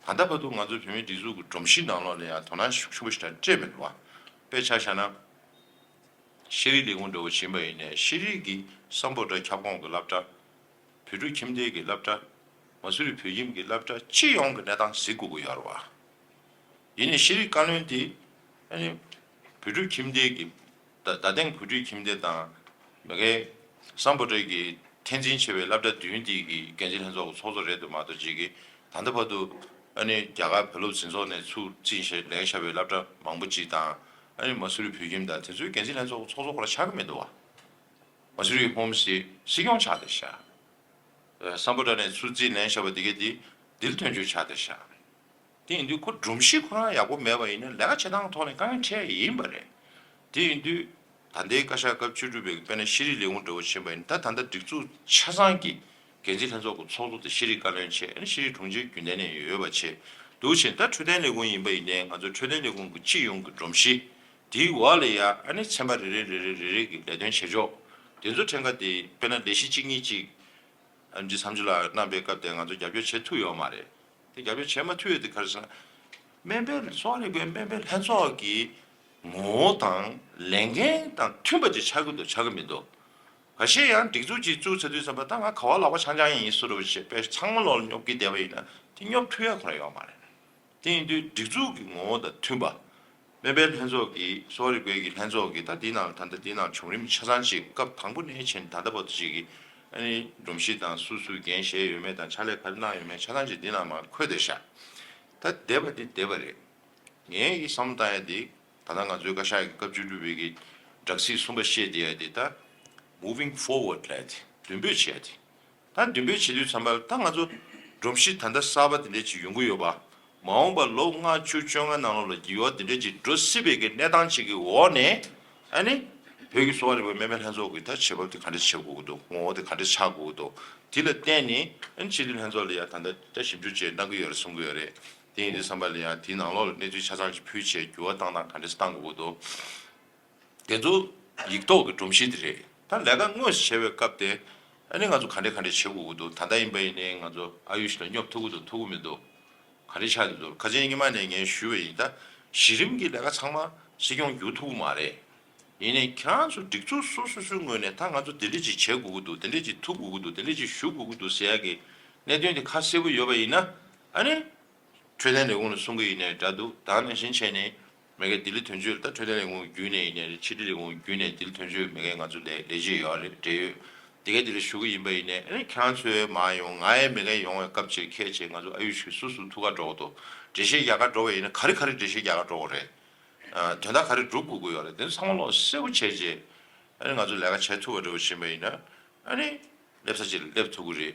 ད་ལྟ་བར་དུ་ང་ཚོའི་བོད་མིའི་སྒྲིག་འཛུགས་ཀྱི་སྒྲོམ་གཞི་ནང་ལོགས་ལ་ཡང་དོ་སྣང་ཤུགས་ཆེན་པོ་ཞིག་དང་སྤྲད་མི་འདུག་བ། དཔེ་ཆ་བཞག་ན། ཤེས་རིག་ལས་ཁུངས་འདྲ་བོ་ཕྱིན་པ་ཡིན་ནའི་ཤེས་རིག་གི་སམ་བྷོ་ཊ་ཁྱབ་ཁོངས་ཀྱི་སློབ་གྲྭ། བོད་ཕྲུག་ཁྱིམ་སྡེ་གི་སློབ་གྲྭ། མ་སུ་རི་བོད་ཁྱིམ་གྱི་སློབ་གྲྭ་སྤྱི་ཡོངས་ཀྱི་གནས་སྟངས་གཟིགས་དགོས་ཀྱི་ཡོད་རེད་བ། ཡིན་ནའི་ཤེས་རིག་བཀའ་བློན་དེ་ཨ་ནི་བོད་ཕྲུག་ཁྱིམ་སྡེ་གི་ད་རྡ་སྟེང་བོད་ཕྲུག་ཁྱིམ་སྡེ་དང་། མ་གི་སམ་བྷོ་ཊ་གི་འཐབ་འཛིང་ཆེ་བའི་སློབ་གྲྭ་བདུན་དེ་གི་འགན་འཛིན་ལྷན་ཚོགས་ཀྱི་ཚོགས་གཙོ་རེད་འདུག་མ་གཏོགས། གཅིག་གི་ད་ལྟ་བར་དུ་ཨ་ནི་རྒྱ་གར་བོད་སློབ་འཛིན་ཚོགས་ནས་ཚུར་རྩིས་བཞེས་ལེན་བཞག་པའི་སློབ་གྲྭ་མང་པོ་ཅིག་དང་། ཨ་ནི་མ་སུ་རི་བོད་ཁྱིམ་དང་དེ་ཚོའི་འགན་འཛིན་ལྷན་ཚོགས་ཀྱི་ཚོགས་གཙོ་ཁོ་རང་ཆགས་ཀྱི་མི་འདུག་བ། མ་སུ་རི་ཧོམ་སི་སྲིད་སྐྱོང་ཆགས་བསྡད་ཤག་སམ་བྷོ་ཊ་ནས་ཚུར་རྩིས་ལེན་བཞག་པ་དེ་གས་དེ་དིལ་ཐོན་ཆུ་ཆགས་བསྡད་ཤག་དེ་ཡིན་དུས་ཁོ་སྒྲོམ་གཞི་ཁོ་རང་ཡག་པོ་མེད་པ་ཡིན་ན་ལས་ཀ་བྱེད་སྟངས་ཐོག་ནས་དཀའ་ངལ་འཕྲད་ཡིན་པ་རེད། དེ་ཡིན་དུས་ད་ལྟའི་བཀའ་ཤག་སྐབས་བཅུ་དྲུག་པའི་དཔེར་ན་ཤེས་རིག་ལས་ཁུངས་འདྲ་བོ་ཕྱིན་པ་ཡིན་ན། ད་ད་ལྟ་སྒྲིག་འཛུགས་ཆ་ཚང་གི་འགན་འཛིན་ལྷན་ཚོགས་ཀྱི་ཚོགས་གཙོ་དེ་ཤེས་རིག་བཀའ་བློན་བྱས། ཨ་ནི་ཤེས་རིག་དྲུང་ཆེ་རྒྱུན་ལྡན་ནས་ཡོད་པ་བྱས། འདུག་བྱས་ད་འཕྲོད་བསྟེན་ལས་ཁུངས་ཡིན་པ་ཡིན་ནའི་ང་ཚོ་འཕྲོད་བསྟེན་ལས་ཁུངས་ཀྱི་སྤྱི་ཡོངས་ཀྱི་སྒྲོམ་གཞི་དེའི་འོག་ལ་ཡ་ཨ་ནི་ཚན་པ་རེ་རེ་རེ་རེ་རེ་རེ་གི་ལས་དོན་བྱེད་ཕྱོགས། དེ་ཚོ་ཕྲན་ཁ་དེ་དཔེར་ན་ལས་གཞི་གཅིག་གཉིས་གཅིག་ཨ་འདྲི་བསམ་ཚུལ་ལ་གནང་པའི་སྐབས་དེ་ང་ཚོ་རྒྱབ་སྐྱོར་བྱེད་ཐུབ་ཡོད་མ་རེད། དེ་རྒྱབ་སྐྱོར་བྱེད་མ་ཐུབ་ཡོད་དེ་ག་རེ་ཟེར་ན། སྨན་པའི་གསོ་བ་རིག་པའི་སྨན་པའི་ལྷན་ཚོགས་ཀྱི་ངོ་བོ་དང་ལས་འགན་དང་མཐུན་པ་ཅིག་ཆགས་ཀྱི་འདུག་ཆགས་ཀྱི་མི་འདུག་ཁ་ཤས་ཡང་སྒྲིག་འཛུགས་ཅིག་བཙུགས་ཚར་དུས་ཙམ་པ་ད་ང་ག་བ་ལག་པ་འཆང་འཆང་ཡིན་སུ་རུ་བྱེད་པས་ཚང་མ་ལོག་ལ་སྙོབ་ཀྱི་བསྡད་པ་ཡིན་ན་དེ་སྙོབ་ཐུབ་ཡ་ཁོ་རང་ཡོད་མ་རེད། དེ་ཡིན་དུས་སྒྲིག་འཛུགས་ཀྱི་ངོ་བོ་དང་མཐུན་པ། སྨན་པའི་ལྷན་ཚོགས་ཀྱི་གསོ་བ་རིག་པའི་གི་ལྷན་ཚོགས་ཀྱི་ད་འདི་ནང་ད་ལྟ་འདི་ནང་བྱུང་རིམ་ཆ་ཚང་ཅིག་སྐབས་དང་པོ་ནས་བྱས་ནས་ད་ལྟ་བར་དུ་ཅིག་གི་ཨ་ནི་སྒྲོམ་གཞི་དང་སུ་སུ་འགན་བཞེས་ཡོད་མེད་དང་ཕྱག་ལས་ག་རེ་གནང་ཡོད་མེད་ཆ་ཚང་ཅིག་འདི་ནང་མར་འཁོད་བསྡད་ཤག་ད་བསྡད་པ་འདི་བསྡད་པ་རེད། ངས་ཡི་བསམ་བློ་བཏང་ཡ་འདི་ད་ལྟ་ང་ཚོའི་བཀའ་ཤག་གི་སྐབས་བཅུ་དྲུག་པའི་གི་སྦྲག་སྲིད་གསུམ་པ་བཤད་བསྡད་ཡ་འདི་ད་moving forward་ལབ་ཡ་འདི་མདུན་སྤོས་བྱས་ཏེ། ད་མདུན་སྤོས་བྱེད་དུས་ཙམ་པ་ལ་ད་ང་ཚོ་སྒྲོམ་གཞི་ད་ལྟ་གསར་པ་དེ་འདྲས་ཅིག་ཡོང་གི་ཡོད་པ། མ་འོངས་པ་ལོ་ལྔ་བཅུ་བཅོ་ལྔ་ནང་ལོགས་ལ་འགྱུར་བ་དེ་འདྲས་ཅིག་འགྲོ་སྲིད་པའི་གི་གནས་སྟངས་ཅིག་གི་འོག་ནས་ཨ་ནི་བོད་ཀྱི་གསོ་བ་རིག་པའི་སྨན་པའི་ལྷན་ཚོགས་ཀྱི་ད་བྱེད་བབ་དེ་ག་འདྲས་བྱེད་དགོས་ཀྱི་འདུག་ངོ་བོ་དེ་ག་འདྲས་ཆགས་དགོས་ཀྱི་འདུག་དེ་ལ་བརྟེན་ནས་ཨ་ནི་སྤྱི་འཐུས་ལྷན་ཚོགས་ལ་ཡང་ད་ལྟ་ད་ཞིབ་འཇུག་བྱས་གནང་གི་ཡོད་རེད་གསུང་གི་ཡོད་རེད། དེ་ཡིན་དུས་ཙམ་པ་ལ་ཡང་དེའི་ནང་ལོགས་ལ་གནས་ཚུལ་ཆ་ཚང་ཅིག་ཕུལ་བྱས་འགྱུར་བ་བཏང་སྟངས་ག་འདྲས་བཏང་དགོས་ཀྱི་འདུག་དེ་ཚོ་ཡིག་ཐོག་གི་སྒྲོམ་གཞི་དེ་རེད། ད་ལས་ཀ་དངོས་སུ་བྱེད་པའི་སྐབས་དེ་ཨ་ནི་ང་ཚོ་ག་འདྲས་ག་འདྲས་བྱེད་དགོས་ཀྱི་འདུག་ད་ལྟ་ཡིན་པ་ཡིན་ནའི་ང་ཚོ་ཨ་ཡུ་ཤི་ལ་སྙོབ་ཐུབ་ཀྱི་འདུག་ཐུབ་ཀྱི་མི་འདུག་ག་འདྲས་ཆགས་ཀྱི་འདུག་ཁ་སང་སྔོན་མ་ནས་ངས་ཞུས་པ་ཡིན། ད་གཞི་རིམ་གྱི་ལས་ཀ་ཚང་མ་སྲིད་སྐྱོང་བསྒྱུར་ཐུབ་ཀྱི་མ་རེད། ཡིན་ནའི་ཁྱེད་རང་ཚོ་སྒྲིག་འཛུགས་སོ་སོ་སོའི་ངོས་ནས་ད་ང་ཚོ་དེ་འདྲས་ཅིག་བྱེད་དགོས་ཀྱི་འདུག་དེ་འདྲས་ཅིག་ཐུབ་དགོས་ཀྱི་འདུག་དེ་འདྲས་ཅིག་ཞུ་དགོས་ཀྱི་འདུག་ཟེར་ཡག་གི་གནད་དོན་དེ་ཁ་གསལ་པོ་ཡོད་པ་ཡིན་ན་ཨ་ནི། འཕྲོད་བསྟེན་ལས་ཁུངས་ལ་གསུང་གི་ཡིན་ནའི་འདྲ་འདུག་ད་ནང་བཞིན་བྱས་ནས་མ་གིའི་ལྡི་ལི་དོན་གཅོད་ལ་ད་འཕྲོད་བསྟེན་ལས་ཁུངས་བརྒྱུད་ནས་ཡིན་ནའི་རེད། ཕྱི་དྲིལ་ལས་ཁུངས་བརྒྱུད་ནས་ལྡི་ལི་དོན་གཅོད་མ་གིའི་ང་ཚོ་ལས་ལས་བྱེད་ཡོད་རེད་འབྲེལ་ཡོད་དེ་གའི་དེ་ལ་ཞུ་གི་ཡིན་པ་ཡིན་ནའི་ཨ་ནི་ཁྱེད་རང་ཚོས་མ་ཡོང་ང་ཡང་མ་གིའི་ཡོང་བའི་སྐབས་ཅིག་ཁྱེད་ཀྱིས་ང་ཚོ་ཨ་ཡུ་ཤི་སུ་སུ་ཐུག་ག་འགྲོ་གི་འདུག་འགྲེལ་བཤད་རྒྱག་ག་འགྲོ་བ་ཡིན་ན་ག་རེ་ག་རེ་འགྲེལ་བཤད་རྒྱག་ག་འགྲོ་གི་རེད། དོན་དག་ག་རེ་སྒྲུབ་དགོས་ཀྱི་ཡོད་རེད། དེ་ཚོ་ཚང་མ་ལོག་གསལ་པོ་བྱས་རྗེས་ཨ་ནི་ང་ཚོ་ལས་ཀ་བྱེད་ཐུབ་པ་འདྲ་བོ་ཕྱིན་པ་ཡིན་ན་ཨ་ནི་སླེབས་ས་ཅིག་ལ་སླེབས་ཐུབ་ཀྱི་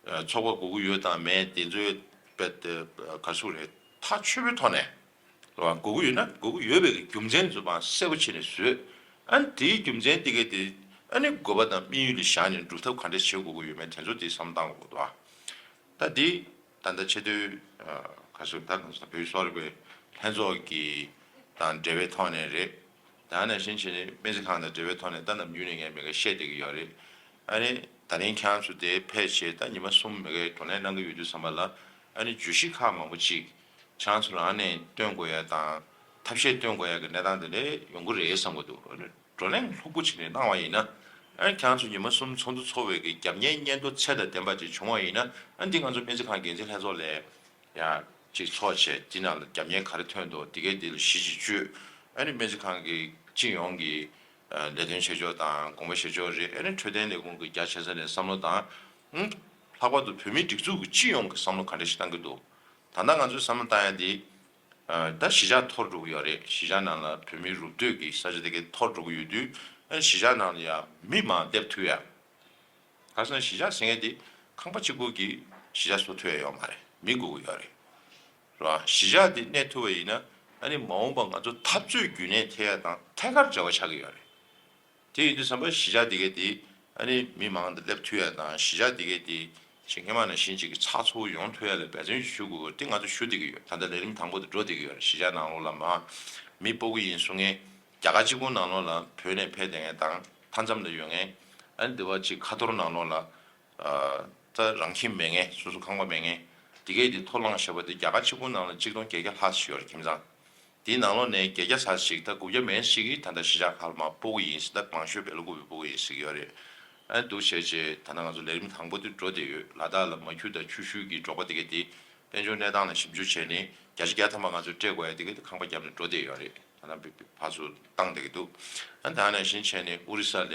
རེད། ཚོགས་པ་དགོས་ཀྱི་ཡོད་དང་མེད་དེ་ཚོའི་དཔེ་དེ་ག་རེ་ཟེར་དགོས་རེད། ཐག་ཆོད་པོའི་ཐོག་ནས་རེད་བ། དགོས་ཀྱི་ཡོད་ན་དགོས་ཀྱི་ཡོད་པའི་རྒྱུ་མཚན་ཚོ་མར་གསལ་པོ་བྱས་ནས་བཟོས། ཨ་ནི་དེའི་རྒྱུ་མཚན་དེ་གས་དེ་ཨ་ནི་དགོས་པ་དང་དམིགས་ཡུལ་ལ་བཞག་ནས་སྒྲུབ་ཐབས་ག་འདྲས་བྱེད་དགོས་ཀྱི་ཡོད་མེད་དེ་ཚོ་དེ་བསམ་བློ་གཏང་དགོས་ཀྱི་འདུག་ཨ། ད་དེ་ད་ལྟ་ཆེས་མཐོའི་ག་རེ་ཟེར་ད་ག་རེ་ཟེར་བོད་གསོ་བ་རིག་པའི་ལྷན་ཚོགས་ཀྱི་དང་འབྲེལ་བའི་ཐོག་ནས་རེད། ད་ནང་བཞིན་བྱས་ནས་སྨན་རྩིས་ཁང་དང་འབྲེལ་བའི་ཐོག་ནས་ད་ནམ་རྒྱུན་ནས་ངས་མི་འགའ་བཤད་བསྡད་ཀྱི་ཡོད་རེད། ཨ་ནི་ད་རིང་ཁྱེད་རང་ཚོ་དེ་ཕེབས་བྱས་ད་ཉི་མ་གསུམ་མི་འགའ་བགྲོ་གླེང་གནང་གི་ཡོད་དུས་ཙམ་པ་ལ་ཨ་ནི་བརྗོད་གཞི་ཁག་མང་པོ་ཅིག་ཁྱེད་རང་ཚོ་རང་ནས་བཏོན་དགོས་ཡ་དང་ཐབས་ཤེས་བཏོན་དགོས་ཡ་གི་གནས་སྟངས་དེ་འདྲ་ཡོང་གི་རེད་བསམ་གྱི་འདུག་ཨ་ནི་བགྲོ་གླེང་ལྷུག་པོ་ཅིག་ནས་གནང་བ་ཡིན་ན་ཨ་ནི་ཁྱེད་རང་ཚོ་ཉི་མ་གསུམ་ཚོགས་འདུ་ཚོགས་པའི་གི་རྒྱབ་གཉེར་སྙན་ཐོ་ཚད་དང་ལྡན་པ་ཅིག་བྱུང་བ་ཡིན་ན་ཨ་ནི་འདི་ང་ཚོ་སྨན་རྩིས་ཁང་འགན་འཛིན་ལྷན་ཚོགས་ལས། ཡང་གཅིག་ཚོགས་བྱས་དེ་ནང་ལ་རྒྱབ་གཉེར་ག་རེ་ཐོན་འདུག་དེ་གའི་དེ་ལ་གཞི་ཅིག་བཅོས། ཨ་ནི་སྨན་རྩིས་ཁང་གི་སྤྱི་ཡོངས་ཀྱི་ལས་དོན་བྱེད་ཕྱོགས་དང་དགོངས་པ་བཞེས་ཕྱོགས་རེད། ཨ་ནི་འཕྲོད་བསྟེན་ལས་ཁུངས་ཀྱི་རྒྱ་ཆེ་ས་ནས་བསམ་བློ་དང་། ལྷག་པར་དུ་བོད་མིའི་སྒྲིག་འཛུགས་ཀྱི་སྤྱི་ཡོངས་ཀྱི་བསམ་བློ་ག་འདྲ་ཞིག་བཏང་གི་འདུག་ད་ལྟ་ང་ཚོས་བསམ་བློ་བཏང་ཡ་དེ། ད་གཞིས་ཆགས་མཐོ་རུ་འགྲོ་གི་ཡོད་རེད། གཞིས་ཆགས་ནང་ལ་བོད་མིའི་རུབ་སྟོད་ཀྱི་ས་ཆ་དེ་གའི་མཐོ་རུ་འགྲོ་གི་ཡོད་དུས་ཨ་ནི་གཞིས་ཆགས་ནང་ལ་ཡང་མི་མང་སླེབས་ཐུབ་ཡ། ག་རེ་ཟེར་ན་གཞིས་ཆགས་ཟེར་མཁན་དེ་ཁང་པ་གཅིག་པོ་གིས་གཞིས་ཆགས་བཟོ་ཐུབ་ཡ་ཡོད་མ་རེད། མི་དགོས་ཀྱི་ཡོད་རེད། རེད་བ། གཞིས་ཆགས་དེ་གནས་ཐུབ་པ་ཡིན་ན་ཨ་ནི་མ་འོངས་པ་ང་ཚོ་འཐབ་རྩོད་རྒྱུན་གནས་ཐེབས་ཡ་དང་ཐད་ཀར་འབྲེལ་བ་ཆགས་ཀྱི་ཡོད་རེད། དེ་ཡིན་དུས་ཙམ་པ་གཞིས་ཆགས་དེ་གའི་དེ་ཨ་ནི་མི་མང་དུ་སླེབས་ཐུབ་ཡ་དང་གཞིས་ཆགས་དེ་གའི་དེ་ཅིག་སྔོན་མ་ནང་བཞིན་ཅིག་གི་ཚགས་ཚུད་ཡོང་ཐུབ་ཡ་ལ་འབད་བརྩོན་ཞུ་དགོས་དེ་ང་ཚོ་ཞུ་བསྡད་ཀྱི་ཡོད། ད་ལྟ་ལས་རིམ་དང་པོ་དེ་འགྲོ་བསྡད་ཀྱི་ཡོད་རེད། གཞིས་ཆགས་ནང་ལོགས་ལ་མ་མི་སྤོ་གི་ཡིན་གསུང་མཁན། རྒྱ་གར་གཅིག་པུ་ནང་ལོགས་ལ་བོད་ནས་ཕེབས་བསྡད་མཁན་དང་མཐའ་མཚམས་ལ་ཡོད་མཁན། ཨ་ནི་འདི་བ་གཅིག་ཁ་ཐོར་ནང་ལོགས་ལ་ད་རང་ཁྱིམ་མེད་མཁན། སོ་སོ་ཁང་པ་མེད་མཁན། དེ་གས་དེ་ཐོ་བླངས་བཞག་པ་དེ་རྒྱ་གར་གཅིག་པུ་ནང་ལ་གཅིག་སྟོང་བརྒྱད་བརྒྱ་ལྷག་ཞིག་ཡོད་རེད་ཁྱིམ་ཚང་། དེའི་ནང་ལོགས་ནས་བརྒྱད་བརྒྱ་ཙམ་ཞིག་ད་དགུ་བརྒྱ་མན་ཞིག་གིས་ད་ལྟ་གཞིས་ཆགས་ཁག་ལ་མ་སྤོ་གི་ཡིན་ཟེར། ད་མང་ཤོས་སྦེལ་ཀོབ་སྤོ་གི་ཡིན་ཟེར་གྱི་ཡོད་རེད། ཨ་ནི་འདུག་བྱས་རྗེས་ད་ལྟ་ང་ཚོ་ལས་རིམ་དང་པོ་དེ་འགྲོ་བསྡད་ཡོད། ལ་དྭགས་ལ་མ་ཁྱུ་དང་ཆུ་ཤུལ་གྱི་འབྲོག་པ་དེ་གས་དེ། དཔལ་འབྱོར་གནས་སྟངས་ལ་ཞིབ་འཇུག་བྱས་ནས་བརྒྱ་ཆ་བརྒྱ་ཐམ་པ་ང་ཚོས་སྤྲད་དགོས་ཡ་དེ་ག་དེ་ཁང་པ་བརྒྱབ་ནས་འགྲོ་བསྡད་ཡོད་རེད། ད་ལྟ་ཕར་ཚུར་བཏང་བསྡད་ཀྱི་འདུག་ཨ་ནི་ད་ནང་བཞིན་བྱས་ནས་ཨོ་རི་ས་ལས་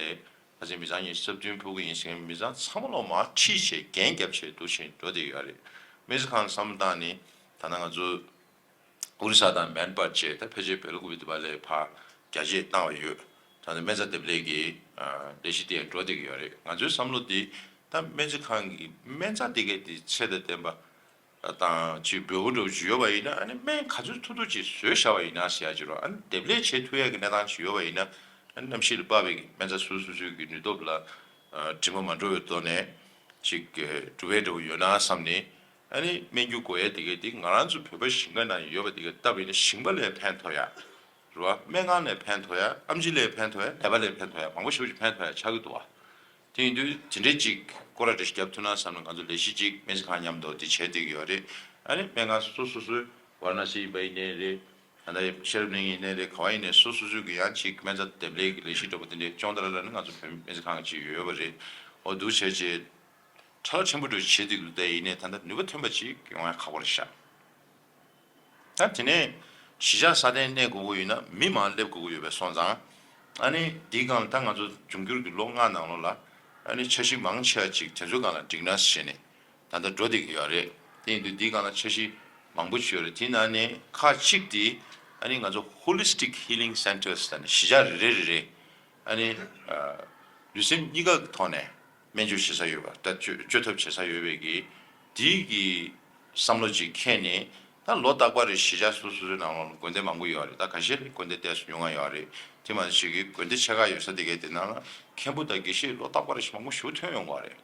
ཁ་སང་མི་ཚང་གཉིས་སུ་བདུན་ཕུལ་གྱི་ཡིན་ཟེར་མཁན་མི་ཚང་ཚང་མ་ལོག་མར་ཁྲིད་བྱས་འགན་བརྒྱབ་བྱས་འདུག་བཞིན་འགྲོ་བསྡད་ཡོད་རེད། སྨན་རྩིས་ཁང་བསམ་བློ་བཏང་ནས་ད་ལྟ་ང་ཚོ་ཨོ་རི་ས་དང་མེན་པར་བཅས་ད་ཕལ་ཆེར་སྦེལ་ཀོབ་དེ་བ་ལས་ཕར་རྒྱ་སྐྱེད་བཏང་བ་ཡོད། ད་ནི་སྨན་རྩིས་འདེབས་ལས་ཀྱི་ལས་གཞི་དེ་འགྲོ་བསྡད་ཀྱི་ཡོད་རེད། ང་ཚོའི་བསམ་བློ་དེ་ད་སྨན་རྩིས་ཁང་གི་སྨན་རྩིས་དེ་གའི་དེ་ཚད་དང་ལྡན་པ། དང་ཅིག་འབོལ་པོ་འདྲ་བོ་ཅིག་ཡོད་པ་ཡིན་ན་ཨ་ནི་སྨན་ག་ཚོད་ཐུབ་ཐུབ་ཅིག་བཟོས་བཞག་པ་ཡིན་ན་ཟེར་ཡ་ཅིག་རོ། ཨ་ནི་འདེབས་ལས་བྱེད་ཐུབ་ཡ་གི་གནས་སྟངས་ཅིག་ཡོད་པ་ཡིན་ན་ཨ་ནི་གནམ་གཤིས་ལ་དཔག་པའི་སྨན་རྩིས་སོ་སོ་སོའི་གི་ནུས་སྟོབས་ལ་དྲི་མ་མ་འགྲོ་བའི་ཐོག་ནས་ཅིག་གྲུབ་པའི་འདྲ་བོ་ཡོད་ན་བསམ་ནས་ཨ་ནི་སྨན་རྒྱུ་དགོས་ཡ་དེ་གའི་དེ་ང་རང་ཚོ་བོད་པ་ཞིང་ཁ་ནང་ཡོད་པ་དེ་གའི་སྟབས་ཡིན་ན་ཞིང་པ་ལ་ཕན་ཐོགས་ཡ། རེད་བ། སྨན་ཁང་ནས་ཕན་ཐོགས་ཡ། ཨེམ་ཆི་ལས་ཕན་ཐོགས་ཡ། ནད་པ་ལས་ཕན་ཐོགས་ཡ། མང་པོ་ཞེ་པོ་ཅིག་ཕན་ཐོགས་ཡ་ཆགས་ཀྱི་འདུག་བ། དེ་ཡིན་དུས་དེ་འདྲའི་ཅིག་སྐོར་ར་འདྲ་ཞིག་བརྒྱབ་ཐུབ་ན་བསམ་ནས་ང་ཚོ་ལས་གཞི་ཅིག་སྨན་རྩིས་ཁང་མཉམ་དུ་དེ་བྱེད་བསྡད་ཀྱི་ཡོད་རེད། ཨ་ནི་སྨན་ཁང་སོ་སོ་སོའི་ཝཱ་ར་ཎ་སི་ཡིན་པ་ཡིན་ནའི་རེད། ད་ལྟ་ཤེར་བྷ་ནི་ཡིན་ནའི་རེད། ག་བ་ཡིན་ནའི་སོ་སོ་སོའི་གི་ཡང་ཅིག་སྨན་རྩིས་འདེབས་ལས་ཀྱི་ལས་གཞི་འདྲ་པོ་དེ་འདྲའི་ཅོང་ཏ་ར་ལ་ནི་ང་ཚོ་བོད་སྨན་རྩིས་ཁང་གི་ཅིག་ཡོད་པ་རེད། འོ་འདུག་བྱས་བྱས་ཁྲ་ལ་ཕྲན་བུ་འགྲོ་བྱེད་དུས་ལུགས་བསྡད་ཡིན་ནའི་ད་ལྟ་ནུས་པ་ཐོན་པ་ཅིག་ཡོང་ཡ་ཁག་པོ་རེད་ཤག་ད་དེ་ནས་གཞིས་ཆགས་སྲ་བརྟན་གནས་དགོས་ཀྱི་ཡོད་ན་མི་མང་སླེབས་དགོས་ཀྱི་ཡོད་པའི་སོང་ཙང་། ཨ་ནི་འདིའི་སྒང་ལ་ད་ང་ཚོ་འབྱུང་འགྱུར་གྱི་ལོ་ལྔ་ནང་ལོགས་ལ་ཨ་ནི་འཆར་གཞི་མང་ཆེ་བ་ཅིག་དེ་ཚོའི་སྒང་ལ་སྒྲིག་ནས་བྱས་ནས་ད་ལྟ་འགྲོ་བསྡད་ཀྱི་ཡོད་རེད། དེ་ཡིན་དུས་འདིའི་སྒང་ལ་འཆར་གཞི་མང་པོ་ཅིག་ཡོད་རེད། དེའི་ནང་ནས་ཁག་གཅིག་དེ་ཨ་ནི་ང་ཚོ་Holistic Healing Centres ད་ནི་གཞིས་ཆགས་རེ་རེ་རེ་རེ་ཨ་ནི་ལུས་སེམས་གཉིས་ཀ་གི་ཐོག་ནས། སྨན་བཅོས་བྱེད་ས་ཡོད་པ། ད་བཅོས་བཅོས་ཐབས་བྱེད་ས་ཡོད་པའི་གི་དེའི་གི་བསམ་བློ་ཅིག་འཁྱེར་ནས། ད་ལོ་རྟག་པར་རེ་གཞིས་ཆགས་སོ་སོའི་ནང་ལོགས་ལ་དགོན་སྡེ་མང་པོ་ཡོད་རེད། ད་ཁ་ཤས་ལ་དགོན་སྡེ་ཏོག་ཙམ་ཉུང་ང་ཡོད་རེད། དེ་མ་ཟད་ཞིག་གི་དགོན་སྡེ་ཆེ་ཁག་ཡོད་ས་དེ་གའི་དེ་ནང་ལ་མཁན་པོ་དང་དགེ་བཤེས་ལོ་རྟག་པར་རེ་མང་པོ་ཞིག་ཐོན་ཡོང་གི་རེད།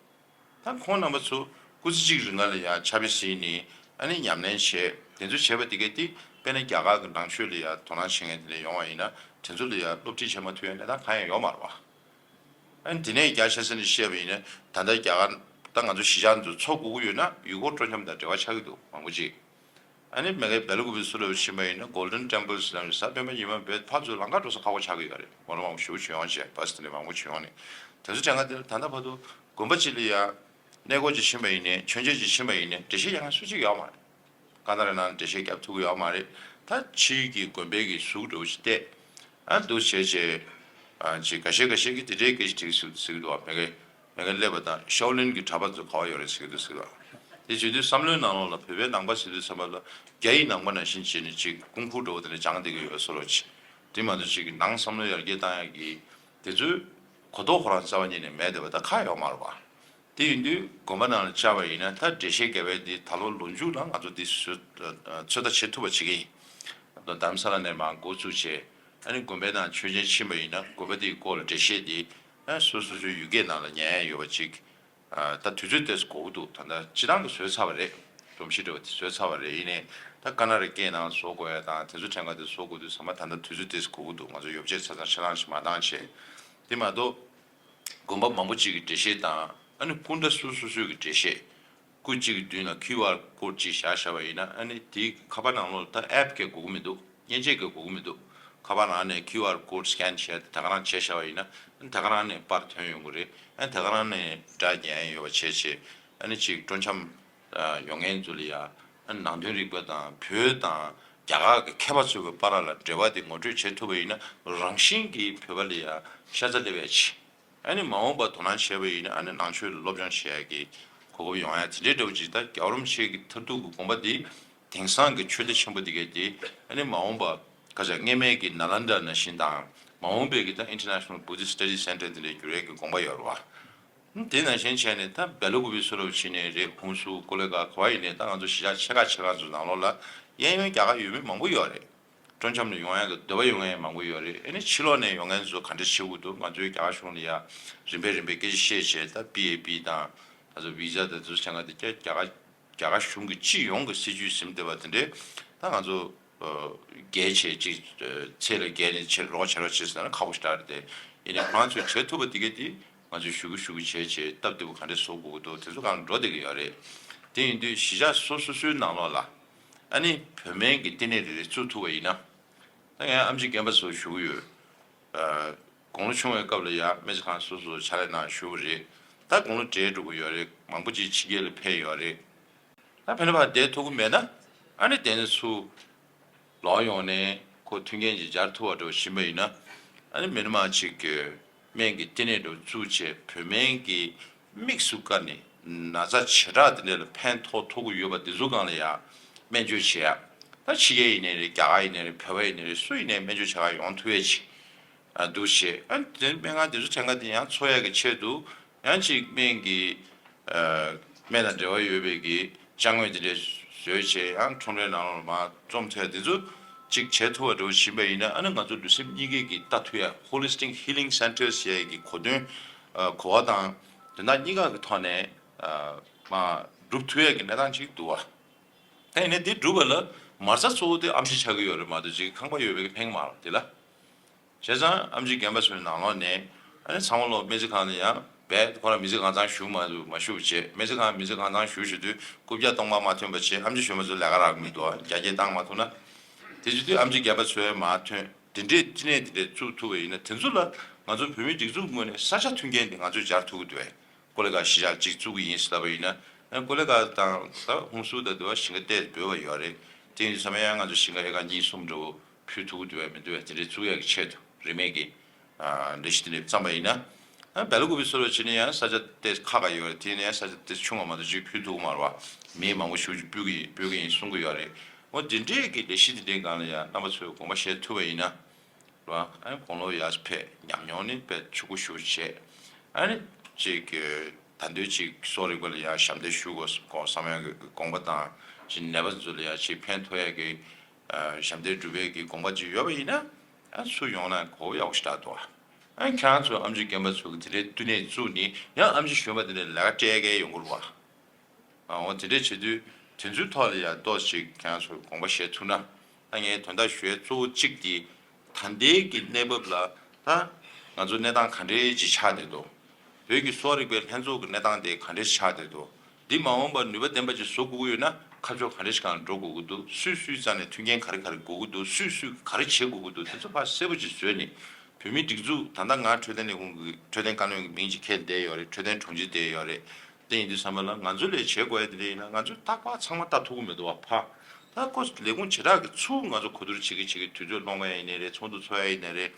ད་ཁོང་རྣམ་པ་ཚོ་སྐུ་ཚེ་གཅིག་རིང་ལ་ཡང་ཕྱག་དཔེ་གཟིགས་ནས་ཨ་ནི་ཉམས་ལེན་བྱས། དེ་ཚོ་བྱས་པ་དེ་གའི་དེ་དཔེར་ན་རྒྱ་གར་གི་ནང་ཆོས་ལ་ཡང་དོ་སྣང་བྱེད་མཁན་དེ་འདྲ་ཡོང་བ་ཡིན་ན། དེ་ཚོ་ལ་ཡང་སློབ་ཁྲིད་བྱེད་མ་ཐུབ་ཡ་གནས་སྟངས་གང་ཡང་ཡོད་མ་རེད་བ། ཨ་ནི་དེ་ནས་རྒྱ་ཆེ་ས་ནས་བཤད་པ་ཡིན་ན། ད་ལྟ་རྒྱ་གར་ད་ང་ཚོ་གཞིས་ཆགས་འདི་ཚོ་འཚོ་དགོས་ཀྱི་ཡོད་ན་ཡུལ་སྐོར་སྤྲོ་འཆམ་དང་འབྲེལ་བ་ཆགས་ཀྱི་འདུག་མང་པོ་ཅིག་ཨ་ནི་མ་གིའི་སྦེལ་ཀོབ་སུ་ལ་ཕྱིན་པ་ཡིན་ན་Golden Temples ལ་གཟའ་སྤེན་པ་ཉི་མ་བོད་ཕར་ཚུར་ལམ་ཁ་འགྲོ་ས་ཁག་པོ་ཆགས་ཀྱི་ཡོད་རེད། མོ་རང་མང་པོ་ཞེ་པོ་ཅིག་ཡོང་བྱས། བྷ་སི་དེ་འདྲ་མང་པོ་ཅིག་ཡོང་ནས། དེ་ཚོ་དྲན་ག་དེ་ལ་ད་ལྟ་བར་དུ་དགོན་པ་གཅིག་ལ་ཡ་གནས་སྐོར་ཅིག་ཕྱིན་པ་ཡིན་ནའི། མཆོད་མཇལ་ཅིག་ཕྱིན་པ་ཡིན་ནའི། འགྲེལ་བཤད་རྒྱག་མཁན་སུ་གཅིག་ཡོད་མ་རེད། ཀ་ན་ར་ནང་འགྲེལ་བཤད་རྒྱབ་ཐུབ་ཀྱི་ཡོད་མ་རེད། ད་ཕྱིའི་གི་དགོན་པའི་གི་གཟུགས་འདྲ་བོ་ཞིག་བལྟས། ཨ་འདུག་བྱས་བྱས། ཨ་ཅིག་འགའ་ཤས་འགའ་ཤས་ཀྱིས་དེ་འདྲའི་སྐད་ཆ་དྲིས་ཟེར་ཟེར་གྱི་འདུག་བ། མ་གིའི་མ་གིའི་སླེབས་པ་དང་ཤའོ་ལིན་གྱི་གྲྭ་པ་ཚོ་ག་པར་ཡོད་རེད་ཟེར་གྱི་འདུག་ཟེར་གྱི་འདུག་དེ་བྱེད་དུས་བསམ་བློའི་ནང་ལོགས་ལ་བོད་པའི་ནང་པ་ཟེར་དུས་ཙམ་པ་ལ་རྒྱ་ཡི་ནང་པ་ནང་བཞིན་བྱས་ནས་ཅིག་ཀུང་ཧྥུ་འདྲ་བོ་དེ་འདྲ་སྦྱངས་བསྡད་ཀྱི་ཡོད་བཟོ་འདྲ་ཅིག་དེ་མ་གཏོགས་ཅིག་གི་ནང་བསམ་བློ་ཡར་རྒྱས་བཏང་ཡག་གི་དེ་ཚོའི་གོ་རྟོགས་ཁོ་རང་རྩ་བ་ཉིད་ནས་མེད་བསྡད་པ་ད་གང་ཡང་ཡོད་མ་རེད་བ། དེ་ཡིན་དུས་དགོན་པ་ནང་ལ་བཅར་བ་ཡིན་ན། ད་འགྲེལ་བཤད་རྒྱབ་པའི་དེ་ད་ལོ་ལོ་མཇུག་ལ་ང་ཚོ་དེ་ཚོད་ལྟ་བྱེད་ཐུབ་པ་བྱེད་ཀྱི་ཡིན། ད་རྡ་རམ་ས་ལ་ནས་མར་འགོ་བཙུགས་བྱས། ཨ་ནི་དགོན་པའི་ནང་མཆོད་མཇལ་ཕྱིན་པ་ཡིན་ན་དགོན་པ་དེའི་སྐོར་ལ་འགྲེལ་བཤད་དེ་ཨ་སོ་སོ་སོའི་ཡུལ་སྐད་ནང་ལ་ཉན་ཡ་ཡོད་པ་ཅིག་ཨ་ད་དུས་ཚོད་ཏོག་ཙམ་འགོར་གྱི་འདུག་ད་ལྟ་སྤྱིར་བཏང་གི་བཟོས་ཚར་བ་རེད། སྒྲོམ་གཞི་འདྲ་བོ་དེ་བཟོས་ཚར་བ་རེད། ཡིན་ནའི་ད་ཀ་ན་ར་སྐད་ནང་བཟོ་དགོས་ཡ་དང་དེ་ཚོ་ཕྲན་ག་དེ་བཟོ་དགོས་དུས་ཚང་མ་ད་ལྟ་དུས་ཚོད་ཏོག་ཙམ་འགོར་གྱི་འདུག་ང་ཚོ་ཡོ་བྱད་ཆ་ཚང་ཆ་ཚང་ཞིག་མ་བཏང་བྱས། དེ་མ་གཏོགས། དགོན་པ་མང་པོ་ཅིག་གི་འགྲེལ་བཤད་དང་། ཨ་ནི་སྐུ་འདྲ་སོ་སོ་སོའི་གི་འགྲེལ་བཤད། སྐུ་གཅིག་གི་མདུན་ལ་ཁིའུ་ཨར་ཀོཌ་ཅིག་བཞག་བཞག་པ་ཡིན་ན། ཨ་ནི་དེའི་ཁ་པར་ནང་ལོགས་ལ་ད་ཨེབ་ཀྱི་དགོས་ཀྱི་མི་འདུག་མཉེན་ཆས་ཀྱི་དགོས་ཀྱི་མི་འདུག་ཁ་པར་ནང་ནས་ཁིའུ་ཨར་ཀོཌ་སི་ཀེན་བྱས་ཏེ་ད་ག་རང་བྱས་བཞག་པ་ཡིན་ན། ཨ་ནི་ད་ག་རང་ནས་པར་ཐོན་ཡོང་གི་རེད། ཨ་ནི་ད་ག་རང་ནས་སྒྲ་ཉན་ཡོད་པ་བྱས་བྱས། ཨ་ནི་ཅིག་སྤྲོ་འཆམ་ཡོང་མཁན་ཚོ་ལ་ཡ། ཨ་ནི་ནང་དོན་རིག་པ་དང་བོད་དང་རྒྱ་གར་གྱི་མཁས་པ་ཚོའི་བར་ལ་འབྲེལ་བ་དེ་ངོ་སྤྲོད་བྱེད་ཐུབ་པ་ཡིན་ན། རང་བཞིན་གྱིས་བོད་པ་ལ་ཡ་ཤ་ཚ་སླེབས་ཡ་ཆེ། ཨ་ནི་མ་འོངས་པ་དོ་སྣང་བྱས་པ་ཡིན་ན། ཨ་ནི་ནང་ཆོས་ལ་སློབ་སྦྱོང་བྱེད་ཡ་གི་གོ་སྐབས་ཡོང་ཡ་དེ་འདྲའི་འདྲ་བོ་ཅིག་ད་རྒྱལ་བ་རིན་པོ་ཆེ་གི་མཐར་ཐུག་གི་དགོངས་པ་དེ། དེང་སང་གི་ཆོས་སྡེ་ཆེན་པོ་དེ་གས་དེ། ཨ་ནི་མ་འོངས་པ་ཁ་ཆག་སྔས་མའི་གི་ནཱ་ལནྡཱ་ནང་བཞིན་དང་། མ་འོངས་པའི་གི་ད་International Buddhist Study Center དེ་འདྲའི་འགྱུར་ཡ་གི་དགོངས་པ་ཡོད་རེད་བ། དེ་ནང་བཞིན་བྱས་ནས་ད་སྦེལ་ཀོབ་སུ་ལ་ཕྱིན་ནའི་རེད། ཧུན་སུར་ཀོ་ལི་གྷལ་ག་བ་ཡིན་ནའི་ད་ང་ཚོ་གཞིས་ཆགས་ཆེ་ཁག་ཆེ་ཁག་ཚོའི་ནང་ལོགས་ལ་གཡས་གཡོན་རྒྱ་གར་ཡུལ་མི་མང་པོ་ཡོད་རེད། སྤྲོ་འཆམ་ལ་ཡོང་ཡག་གི་འདོད་པ་ཡོད་མཁན་མང་པོ་ཡོད་རེད། ཨ་ནི་ཕྱི་ལོགས་ནས་ཡོང་མཁན་ཚོ་ག་འདྲ་བྱེད་དགོས་འདུག་ང་ཚོའི་རྒྱ་གར་གཞུང་ལ་ཡ་རིམ་པས་རིམ་པས་སྐད་ཆ་བཤད་བྱས། ད་པི་ཨེ་པི་དང་ད་ཚོ་བི་ཛ་དང་དེ་ཚོ་བྱེད་མཁན་དེ་རྒྱ་རྒྱ་གར་གཞུང་གི་སྤྱི་ཡོངས་ཀྱི་སྲིད་ཇུས་ཟིན་བསྡད་པ་དེ་འདྲས་ད་ང་ཚོ་རྒྱལ་བྱས་ཅིག་ཚད་ལས་བརྒལ་ནས་བྱེད་རོགས་བྱེད་རོགས་བྱེད་ཟེར་ན་ཁག་པོ་ཞེ་དྲག་རེད་དེ། ཡིན་ནའི་ཁོ་རང་ཚོས་བྱེད་ཐུབ་པ་དེ་གས་དེ་ང་ཚོས་ཞུ་གི་ཞུ་གི་བྱས་བྱས་སྟབས་བདེ་པོ་ག་འདྲས་བཟོ་དགོས་ཀྱི་འདུག་དེ་ཚོ་སྒང་འགྲོ་བསྡད་ཀྱི་ཡོད་རེད། དེ་ཡིན་དུས་གཞིས་ཆགས་སོ་སོ་སོའི་ནང་ལོགས་ལ་ཨ་ནི་བོད་སྨན་གྱི་ལྟེ་གནས་རེ་རེ་བཙུགས་ཐུབ་པ་ཡིན་ན། ད་ངས་ཨེམ་ཆི་རྒན་པ་ཚོར་ཞུ་གི་ཡོད། ཨ། དགུང་ལོ་ཆུང་བའི་སྐབས་ལ་ཡ་སྨན་རྩིས་ཁང་སོ་སོར་ཕྱག་ལས་གནང་བཞུགས་པ་རེད། ད་དགུང་ལོ་བགྲེས་འགྲོ་གི་ཡོད་རེད། མང་པོ་ཅིག་ཕྱི་རྒྱལ་ལ་ཕེབས་ཡོད་རེད། ད་ཕན་པ་བསྡད་ཐུབ་ཀྱི་མེད་ན། ཨ་ནི་དེ་ནས་ཚུར་ལོག་ཡོང་ནས་ཁོ་མཐུན་རྐྱེན་ཅིག་སྦྱར་ཐུབ་པ་འདྲ་བོ་ཕྱིན་པ་ཡིན་ན། ཨ་ནི་མི་ནི་མང་ཅིག་གིས་སྨན་གྱི་ལྟེ་གནས་འདྲ་བོ་བཙུགས་བྱས་བོད་སྨན་གྱི་དམིགས་སུ་བཀར་ནས་ན་ཚ་བྱེ་བྲག་དེ་འདྲ་ལ་ཕན་ཐོགས་ཐུབ་ཀྱི་ཡོད་པ་དེ་ཚོ་སྒང་ལ་ཡ་སྨན་བཅོས་བྱེད་ཡ། ད་ཕྱི་རྒྱལ་ཡིན་ནའི་རེད། རྒྱ་གར་ཡིན་ནའི་རེད། བོད་པ་ཡིན་ནའི་རེད། སུ་ཡིན་ནའི་སྨན་བཅོས་བྱེད་ག་ཡོང་ཐུབ་ཡས་ཅིག་ཨ་འདུག་བྱས། ཨ་དེ་སྨན་ཁང་དེ་ཚོ་ཕྲན་ཁ་དེ་ཡང་འཚོ་ཡ་གི་ཆེད་དུ་ཡང་ཅིག་སྨན་གྱི་ཨ་སྨན་དང་འབྲེལ་བ་ཡོད་པའི་གི་ཅ་དངོས་དེ་འདྲ་བཟོས་བྱས། ཡང་ཁྲོམ་རའི་ནང་ལ་མར་རྩོམ་ཐེངས་དེ་ཚོ་ཅིག་བྱེད་ཐུབ་པ་འདྲ་བོ་ཕྱིན་པ་ཡིན་ན། ཨ་ནི་ང་ཚོ་ལུས་སེམས་གཉིས་ཀའི་གི་ལྟ་ཐུབ་ཡ་Holistic Healing Centres ཟེར་ཡ་གི་གོ་དོན་ཨ་གོ་བ་དང་དོན་དག་གཉིས་ཀ་གི་ཐོག་ནས་ཨ་མར་སྒྲུབ་ཐུབ་ཡ་གི་གནས་སྟངས་ཅིག་འདུག་བ། ད་ཡིན་ནའི་འདི་སྒྲུབ་པ་ལ་ མ་རྩ་གཙོ་བོ་དེ་ཨེམ་ཆི་ཆགས་ཀྱི་ཡོད་རེད་མ་གཏོགས་ཅིག་ཁང་པ་ཡོད་པའི་ཕན་གྱི་མ་རེད་དེ་ལ། བྱས་ཙང་ཨེམ་ཆི་རྒན་པ་ཚོའི་ནང་ལོགས་ནས་ཨ་ནི་ཚང་མ་ལོག་སྨན་རྩིས་ཁང་ནས་ཡང་རྦད་ཁོ་རང་མི་ཚེ་གང་ཚང་བཞུགས་མ་མ་བཞུགས་བྱས། སྨན་རྩིས་ཁང་མི་ཚེ་གང་ཚང་བཞུགས་བཞུགས་དུས་རྐུབ་བཀྱག་སྟོང་པ་མ་ཐོན་པ་བྱས། ཨེམ་ཆི་གཞོན་པ་ཚོ་ལས་ཀ་རག་གི་མི་འདུག་རྒྱ་སྐྱེད་བཏང་མ་ཐུབ་ན། དེ་བྱེད་དུས་ཨེམ་ཆི་རྒན་པ་ཚོའི་མར་ཐོན། དེ་འདྲའི་བསྟི་གནས་དེ་འདྲའི་བཙུགས་ཐུབ་པ་ཡིན་ན། དེ་ཚོ་ལ་ང་ཚོ་བོད་མིའི་སྒྲིག་འཛུགས་ངོས་ནས་ས་ཆ་མཐུན་རྐྱེན་དེ་ང་ཚོས་སྦྱར་ཐུབ་ཀྱི་འདུག་གས། ཀོ་ལི་གྷལ་གཞིས་ཆགས་གཅིག་བཙུགས་ཀྱི་ཡིན་ཟེར་ལབ་པ་ཡིན་ན། ཀོ་ལི་གྷལ་དང་ད་ཧུན་སུར་དང་དེ་བ་ཞིང་ཁ་ཏོག་ཙམ་འབོལ་བ་ཡོད་རེད། དེ་ཡིན་དུས་ཚང་མ་ཡང་ང་ཚོ་ཞིང་ཁ་ཨེ་ཀར་གཉིས་གསུམ་འདྲ་བོ་ཕུལ་ཐུབ་ཀྱི་འདུག་གས་མི་འདུག་གས། དེ་འདྲའི་བཙུགས་ཡག་གི་ཆེད་དུ་རིན་མེད་ཀྱི་ལས་གཞི་དེ་འདྲ་བརྩམས་པ་ཡིན་ན། བེ་ལ་ཀུ་པེ་སོགས་ལ་བྱས་ན་ཡང་ས་ཆ་ཏོག་ཙམ་ཁག་ཁག་ཡོད་རེད། དེ་ཡིན་ན་ཡང་ས་ཆ་ཏོག་ཙམ་ཆུང་བ་མ་གཏོགས་ཅིག་ཕུལ་ཐུབ་ཀྱི་མ་རེད་བ། མི་མང་པོ་ཞེ་པོ་ཅིག་ཕུལ་གྱི་ཡིན་ཕུལ་གྱི་ཡིན་གསུང་གི་ཡོད་རེད། འོ་དེ་འདྲའི་གི་ལས་གཞི་དེ་འདྲའི་སྒང་ལ་ཡང་རྣམ་པ་ཚོས་དགོངས་པ་བཞེས་ཐུབ་པ་ཡིན་ན། ར། ཨ་ནི་དགུང་ལོ་ཡར་ཕེབས། ཉམས་མྱོང་ནི་དཔེ་ཕྱུག་པོ་ཞེ་པོ་བྱས། ཨ་ནི་ཅིག་གི་ད་དུང་ཅིག་གསོ་རིག་པ་ལ་ཡང་ཞབས་འདེགས་ཞུ་དགོས་དགོས་བསམ་ཡག་གི་དགོངས་པ་དང་། ཅིག་ནད་པ་ཚོ་ལ་ཡང་ཅིག་ཕན་ཐོགས་ཡག་གི་ཨ་ཞབས་འདེགས་སྒྲུབ་པའི་གི་དགོངས་པ་ཅིག་ཡོད་པ་ཡིན་ན། ཨ་སུ་ཡོང་ན་གོ་ཡག་པོ་ཞེ་དྲག་འདུག་ཨ་ཁྱེད་རང་ཚོ་ཨེམ་ཆི་རྒན་པ་ཚོ་གི་དེ་འདྲའི་བསྟི་གནས་བཙུགས་ནས། ཡང་ཨེམ་ཆི་གཞོན་པ་དེ་འདྲ་ལས་ཀ་སྤྲད་མཁན་ཡོང་གི་རེད་བ། འོ་དེ་འདྲས་བྱེད་དུས་དེ་ཚོའི་ཐོག་ལ་ཡང་ཏོག་ཙམ་ཅིག་ཁྱེད་རང་ཚོར་དགོངས་པ་བཞེས་ཐུབ་ན། ད་ངས་དོན་དག་ཞུ་ཡས་གཙོ་བོ་གཅིག་དེ། ད་ལྟའི་གི་གནས་བབ་ལ་ད་ང་ཚོ་གནས་སྟངས་ག་འདྲས་ཅིག་ཆགས་བསྡད་འདུག་བོད་ཀྱི་གསོ་བ་རིག་པའི་ལྷན་ཚོགས་ཀྱི་གནས་སྟངས་དེ་ག་འདྲས་ཆགས་བསྡད་འདུག་འདི་མ་འོངས་པར་ནུས་པ་ལྡན་པ་ཅིག་བཟོ་དགོས་ཀྱི་ཡོད་ན། ཁ་ཕྱོགས་ག་འདྲས་ཤིག་སྒང་འགྲོ་དགོས་ཀྱི་འདུག་སུས་སུའི་རྩ་ནས་མཐུན་རྐྱེན་ག་རེ་ག་རེ་དགོས་ཀྱི་འདུག་སུས་སུས་ག་རེ་བྱེད་དགོས་ཀྱི་འདུག་དེ་ཚོ་ཕར་གསལ་པོ་ཅིག་བཟོས་ནས། བོད་མིའི་སྒྲིག་འཛུགས། ད་ལྟ་ང་འཕྲོད་བསྟེན་ལས་ཁུངས་ཀྱི་འཕྲོད་བསྟེན་བཀའ་བློན་གྱི་མིང་ཅིག་འཁྱེར་བསྡད་ཡོད་རེད། འཕྲོད་བསྟེན་དྲུང་ཆེ་བསྡད་ཡོད་རེད། དེ་ཡིན་དུས་ཙམ་པ་ལ་ང་ཚོ་ལས་བྱེད་དགོས་ཡ་དེ་འདྲ་ཡིན་ན། ང་ཚོས་རྟག་པར་ཚང་མ་ལྟ་ཐུབ་ཀྱི་མི་འདུག་བ་ཕ། ད་ཁོ་ལས་ཁུངས་བྱེ་བྲག་གི་ཚུར་ང་ཚོ་གོ་བསྡུར་བྱེད་ཀྱི་བྱེད་ཀྱི་དུས་ཚོད་སློང་ཡ་ཡིན་ནའི་རེད། ཚོགས་འདུ་ཚོགས་ཡ་ཡིན་ནའི་རེད།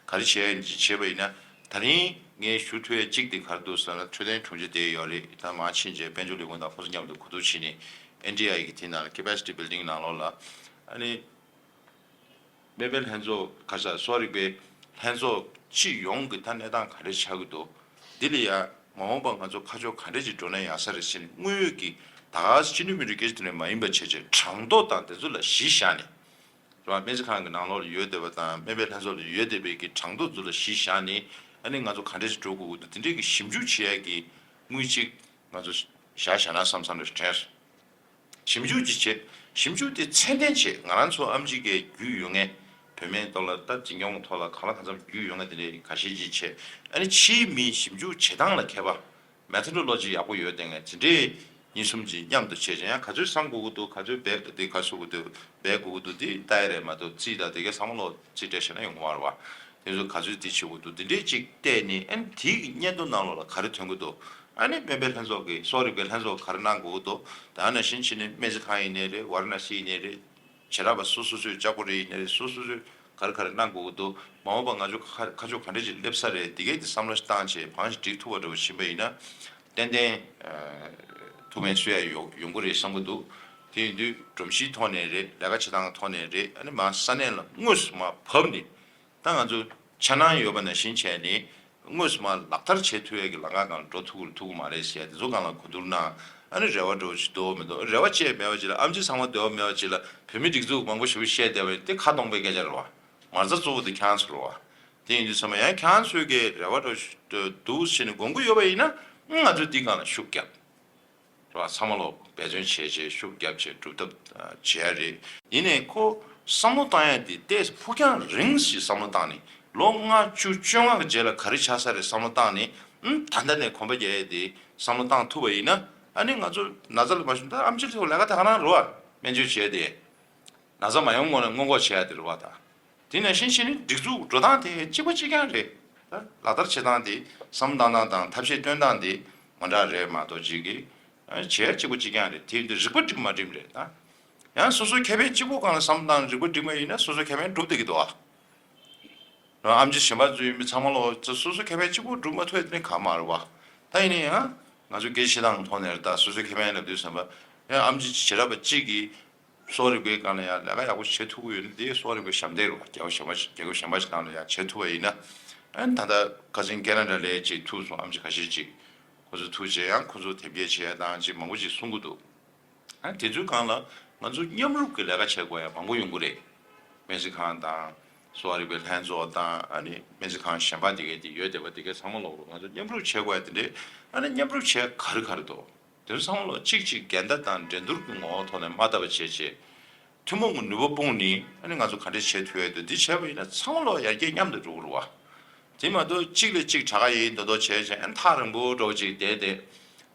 ག་རེ་བྱེད་ཡ་ཡིན་ཅིག་བྱེད་པ་ཡིན་ན། ད་རིང་ངས་ཞུ་ཐུབ་ཡ་གཅིག་དེ་ག་རེ་འདུག་ཟེར་ན། འཕྲོད་བསྟེན་དྲུང་ཆེ་བསྡད་ཡོད་རེད། ད་མར་ཕྱིན་རྗེས་དཔལ་འབྱོར་ལས་ཁུངས་དང་ཁོ་ཚོ་མཉམ་དུ་གོ་བསྡུར་བྱས་ནས། ཨེན་ཌི་ཨའི་གི་དེ་ནང་ལ་capacity building ནང་ལོགས་ལ། ཨ་ནི། སྨན་པའི་ལྷན་ཚོགས། ཁ་ཤས་གསོ་བ་རིག་པའི་ལྷན་ཚོགས་སྤྱི་ཡོངས་ཀྱི་ད་གནས་སྟངས་ག་འདྲ་ཆགས་ཀྱི་འདུག་འདི་ལ་ཡ་མ་འོངས་པ་ང་ཚོ་ཁ་ཕྱོགས་ག་འདྲ་ཅིག་འགྲོ་ན་ཡག་ས་རེད་ཟེར་ནས། དངོས་ཡོད་ཀྱི་ད་ག་སེ་སྤྱི་འཐུས་མི་འདུག་སྐད་ཆ་དེ་འདྲ་མ་ཡིན་པ་བྱས་བྱས། གྲངས་ཐོ་དང་དེ་ཚོ་ལ་གཞི་བཞག་ནས། རེད་བ། སྨན་རྩིས་ཁང་གི་ནང་ལོགས་ལ་ཡོད་བསྡད་པ་དང་། སྨན་པའི་ལྷན་ཚོགས་ལ་ཡོད་བསྡད་པའི་གི་གྲངས་ཐོ་ཚོ་ལ་གཞི་བཞག་ནས། ཨ་ནི་ང་ཚོ་ག་འདྲ་ཞིག་འགྲོ་དགོས་ཀྱི་འདུག་དེ་འདྲའི་གི་ཞིབ་འཇུག་བྱེད་ཡ་གི་དངུལ་ཅིག་ང་ཚོ་བཞག་བཞག་ན་བསམ་བསམ་རེ་དྲན་སོང་། ཞིབ་འཇུག་ཅིག་བྱེད། ཞིབ་འཇུག་དེ་ཚད་ལྡན་བྱེད། ང་རང་ཚོ་ཨེམ་ཆི་གི་རྒྱུས་ཡོད་མཁན། བོད་སྨན་ཐོག་ལ། ད་འཛིན་སྐྱོང་གི་ཐོག་ལ་གང་ལ་གང་འཚམ་རྒྱུས་ཡོད་མཁན་དེ་འདྲའི་ཁ་ཤས་ཅིག་བྱེད། ཨ་ནི་ཕྱིའི་མིའི་ཞིབ་འཇུག་བྱེད་སྟངས་ལ་མཁས་པ། methodology ཡག་པོ་ཡོད་བསྡད་མཁན་དེ་འདྲའི་གཉིས་གསུམ་ཅིག་མཉམ་དུ་བྱས་བྱས། ཡང་ག་ཚོད་བསམ་དགོས་ཀྱི་འདུག་ག་ཚོད་འབད་དེ་ག་ཚོད་དགོས་འདུག་འབད་དགོས་ཀྱི་འདུག་དེ་ལྟ་ཡ་རེད་མ་གཏོགས། རྩིས་དང་དེ་གའི་ཚང་མ་ལོག་རྩིས་སྤྲད་བྱས་ན་ཡོང་གི་མ་རེད་བ། དེ་ཚོ་ག་ཚོད་དེ་བྱེད་དགོས་འདུག་དེ་འདྲས་ཅིག་བལྟས་ནས། ཨ་ནི་དེའི་སྙན་ཐོ་ནང་ལོགས་ལ་ག་རེ་ཐོན་གྱི་འདུག་ཨ་ནི་སྨན་པའི་ལྷན་ཚོགས་ཀྱིས། གསོ་རིག་པའི་ལྷན་ཚོགས་ག་རེ་གནང་དགོས་ཀྱི་འདུག་ད་ནང་བཞིན་བྱས་ནས་སྨན་རྩིས་ཁང་ཡིན་ནའི་རེད། ཝ་ར་ཎ་སི་ཡིན་ནའི་རེད། བྱེ་བྲག་པ་སོ་སོ་སོའི་ལྕགས་པོ་རེ་ཡིན་ནའི་རེད། སོ་སོ་སོས་ག་རེ་ག་རེ་གནང་དགོས་ཀྱི་འདུག་མ་འོངས་པ་ང་ཚོ་ཁ་ཁ་ཕྱོགས་ག་འདྲ་ཅིག་སླེབས་ས་རེད། དེ་གའི་དེ་བསམ་བློ་ཞིག་བཏང་བྱས། བང་ཞིག་སྒྲིག་ཐུབ་པ་འདྲ་བོ་ཕྱིན་པ་ཡིན་ན། ཏན་ཏན་ཐུགས་ཕན་གསོས་ཡ་ཡོང་ཡོང་གི་རེད་བསམ་གྱི་འདུག་དེ་ཡིན་དུས་སྒྲོམ་གཞིའི་ཐོག་ནས་རེད། ལས་ཀ་བྱེད་སྟངས་ཀྱི་ཐོག་ནས་རེད། ཨ་ནི་མར་ས་གནས་ལ་དངོས་སུ་མར་བབས་ནས། ད་ང་ཚོ་འཆར་སྣང་ཡོད་པ་ནང་བཞིན་བྱས་ནས། དངོས་སུ་མར་ལག་བསྟར་བྱེད་ཐུབ་ཡས་ཀྱི་ལམ་ཁ་སྒང་འགྲོ་ཐུབ་ཀྱི་རེད་ཐུབ་ཀྱི་མ་རེད་ཟེར་ཡ་དེ་ཚོ་སྒང་ལ་གོ་བསྡུར་གནང་། ཨ་ནི་རེ་བ་འདྲ་བོ་ཅིག་འདུག་མི་འདུག་རེ་བ་བཅས་མེད་པ་ཅིག་ལ། ཨེམ་ཆི་ཚང་མ་འདོད་པ་མེད་པ་ཅིག་ལ། བོད་མིའི་སྒྲིག་འཛུགས་མང་པོ་ཞེ་པོ་བཤད་བསྡད་པ་ཡིན་དེ་ཁ་སྟོང་པའི་སྐད་ཆ་རེད་བ། མ་རྩ་གཙོ་བོ་དེ་ཁྱེད་རང་ཚོ་རེད་བ། དེ་ཡིན་དུས་ཙམ་པ་ཡང་ཁྱེད་རང་ཚོའི་གི་རེ་བ་འདྲ་བོ་ཅིག་འདུག་ཟེར་ནས་དགོངས་ཀྱི་ཡོད་པ་ཡིན་ན། ང་ཚོས་འདི་སྒང་ལ་ཤུགས་རྒྱབ། རེད་བ། ཚང་མ་ལོག་འབད་བརྩོན་བྱས་བྱས། ཤུགས་རྒྱབ་བྱས་སྒྲུབ་ཐབས་བྱེད་ཡ་རེད། ཡིན་ནའི་ཁོ་བསམ་བློ་བཏང་ཡ་དེ་ཏོག་ཙམ་ཕུགས་རྒྱང་རིང་ཞིག་བསམ་བློ་བཏང་ནས། ལོ་ལྔ་བཅུ་བཅོ་ལྔ་གི་རྗེས་ལ་ག་རེ་ཆགས་ས་རེད་བསམ་བློ་བཏང་ནས། ཨུམ། ད་ལྟ་ནས་གོམ་པ་རྒྱག་ཡ་དེ་བསམ་བློ་བཏང་ཐུབ་པ་ཡིན་ན། ཨ་ནི་ང་ཚོ་ན་ཚ་ལ་མ་ཞུ་ན། ད་ཨེམ་ཆི་ལ་ལས་ཀ་དེ་ག་རང་རེད་བ། སྨན་བཅོས་བྱས་ཏེ། ན་ཚ་མ་ཡོང་སྔོན་ནས་སྔོན་འགོག་བྱེད་ཡ་དེ་རེད་བ་ད། དེ་ནང་བཞིན་བྱས་ནས་སྒྲིག་འཛུགས་འགྲོ་སྟངས་དེ་གཅིག་པ་གཅིག་རྐྱང་རེད། ད་ལག་བསྟར་བྱེད་སྟངས་དེ། བསམ་བློ་བཏང་སྟངས་དང་ཐབས་ཤེས་སྟོན་སྟངས་དེ་མ་འདྲ་རེད་མ་གཏོགས་ཅིག་གི། ཨ། བྱེད་ཡ་གཅིག་པ་གཅིག་རྐྱང་རེད། དེ་ཡིན་དུས་རིག་པ་འགྲིག་མ་འགྲིག་རེད་ད། ཡང་སོ་སོའི་ཁེ་ཕན་གཅིག་པོ་སྒང་ལ་བསམ་བློ་བཏང་ནས་རིག་པ་འགྲིག་པ་ཡིན་ན། སོ་སོའི་ཁེ་ཕན་སྒྲུབ་བསྡད་ཀྱི་འདུག་ཨ། ཨེམ་ཆི་གཞན་པ་ཚོ་ཡིན་པའི་ཚང་མ་ལོག་སོ་སོའི་ཁེ་ཕན་གཅིག་པོ་སྒྲུབ་མ་ཐུབ་ཡ་དེ་ནི་གང་མ་རེད་བ། ད་ཡིན་ན་ཡང་ང་ཚོ་སྐད་ཆ་བཤད་སྟངས་ཐོག་ནས་རེད། ད་སོ་སོའི་ཁེ་ཕན་ལབ་དུས་ཙམ་པ། ཡང་ཨེམ་ཆི་བྱེ་བྲག་པ་གཅིག་གིས་གསོ་རིག་པའི་སྒང་ལ་ཡང་ལས་ཀ་ཡག་པོ་བྱེད་ཐུབ་ཀྱི་ཡོད་ན། དེ་གསོ་རིག་པའི་ཞབས་འདེགས་རེད་བ། རྒྱལ་ཁབ་གཞན་པ་ཞིག་རྒྱལ་ཁབ་གཞན་པ་ཞིག་ནང་ལ་ཡང་བྱེད་ཐུབ་པ་ཡིན་ན། ཨ་ནི་ད་ལྟ་ཁ་སང་ཁེ་ན་ཌ་ལ་ཅིག་ཐུག་སོང་། ཨེམ་ཆི་ཁ་ཤས་ཅིག་ཁོ་ཚོ་ཐུག་རྗེས་ཡང་ཁོ་ཚོ་དེབ་སྐྱེལ་བྱེད་ཡ་དང་ཅིག་མང་པོ་ཅིག་གསུང་གི་འདུག་ཨ། དེ་ཚོའི་སྒང་ལ་ང་ཚོ་མཉམ་རུབ་ཀྱི་ལས་ཀ་བྱེད་དགོས་ཡ་མང་པོ་ཡོང་གི་རེད། སྨན་རྩིས་ཁང་དང་། གསོ་བ་རིག་པའི་ལྷན་ཚོགས་དང་། ཨ་ནི་སྨན་རྩིས་ཁང་གཞན་པ་དེ་གའི་དེ་ཡོད་བསྡད་པ་དེ་གའི་ཚང་མ་ལོག་ལོག་ང་ཚོ་མཉམ་རུབ་བྱེད་དགོས་ཡ་དེ་འདྲའི། ཨ་ནི་མཉམ་རུབ་བྱེད་ག་རེ་ག་རེ་འདུག་དེ་ཚོ་ཚང་མ་ལོག་གཅིག་གཅིག་འགལ་ཟླ་དང་འགྲན་བསྡུར་གྱི་ངོ་བོ་ཐོག་ནས་མ་བལྟ་བ་བྱས་བྱས། ཐུན་མོང་གི་ནུས་པ་སྤུངས་ནས་ཨ་ནི་ང་ཚོ་ག་འདྲས་བྱེད་ཐུབ་ཡས་འདུག་འདི་བྱས་པ་ཡིན་ན་ཚང་མ་ལོག་ཡར་རྒྱས་མཉམ་དུ་འགྲོ་གི་རེད་བ། དེ་མ་གཏོགས་གཅིག་ལས་གཅིག་དྲག་ག་ཡིན་མདོག་མདོག་བྱས་བྱས་ཨ་ནི་ཐག་རིང་པོ་འགྲོ་ཅིག་བསྡད་བསྡད་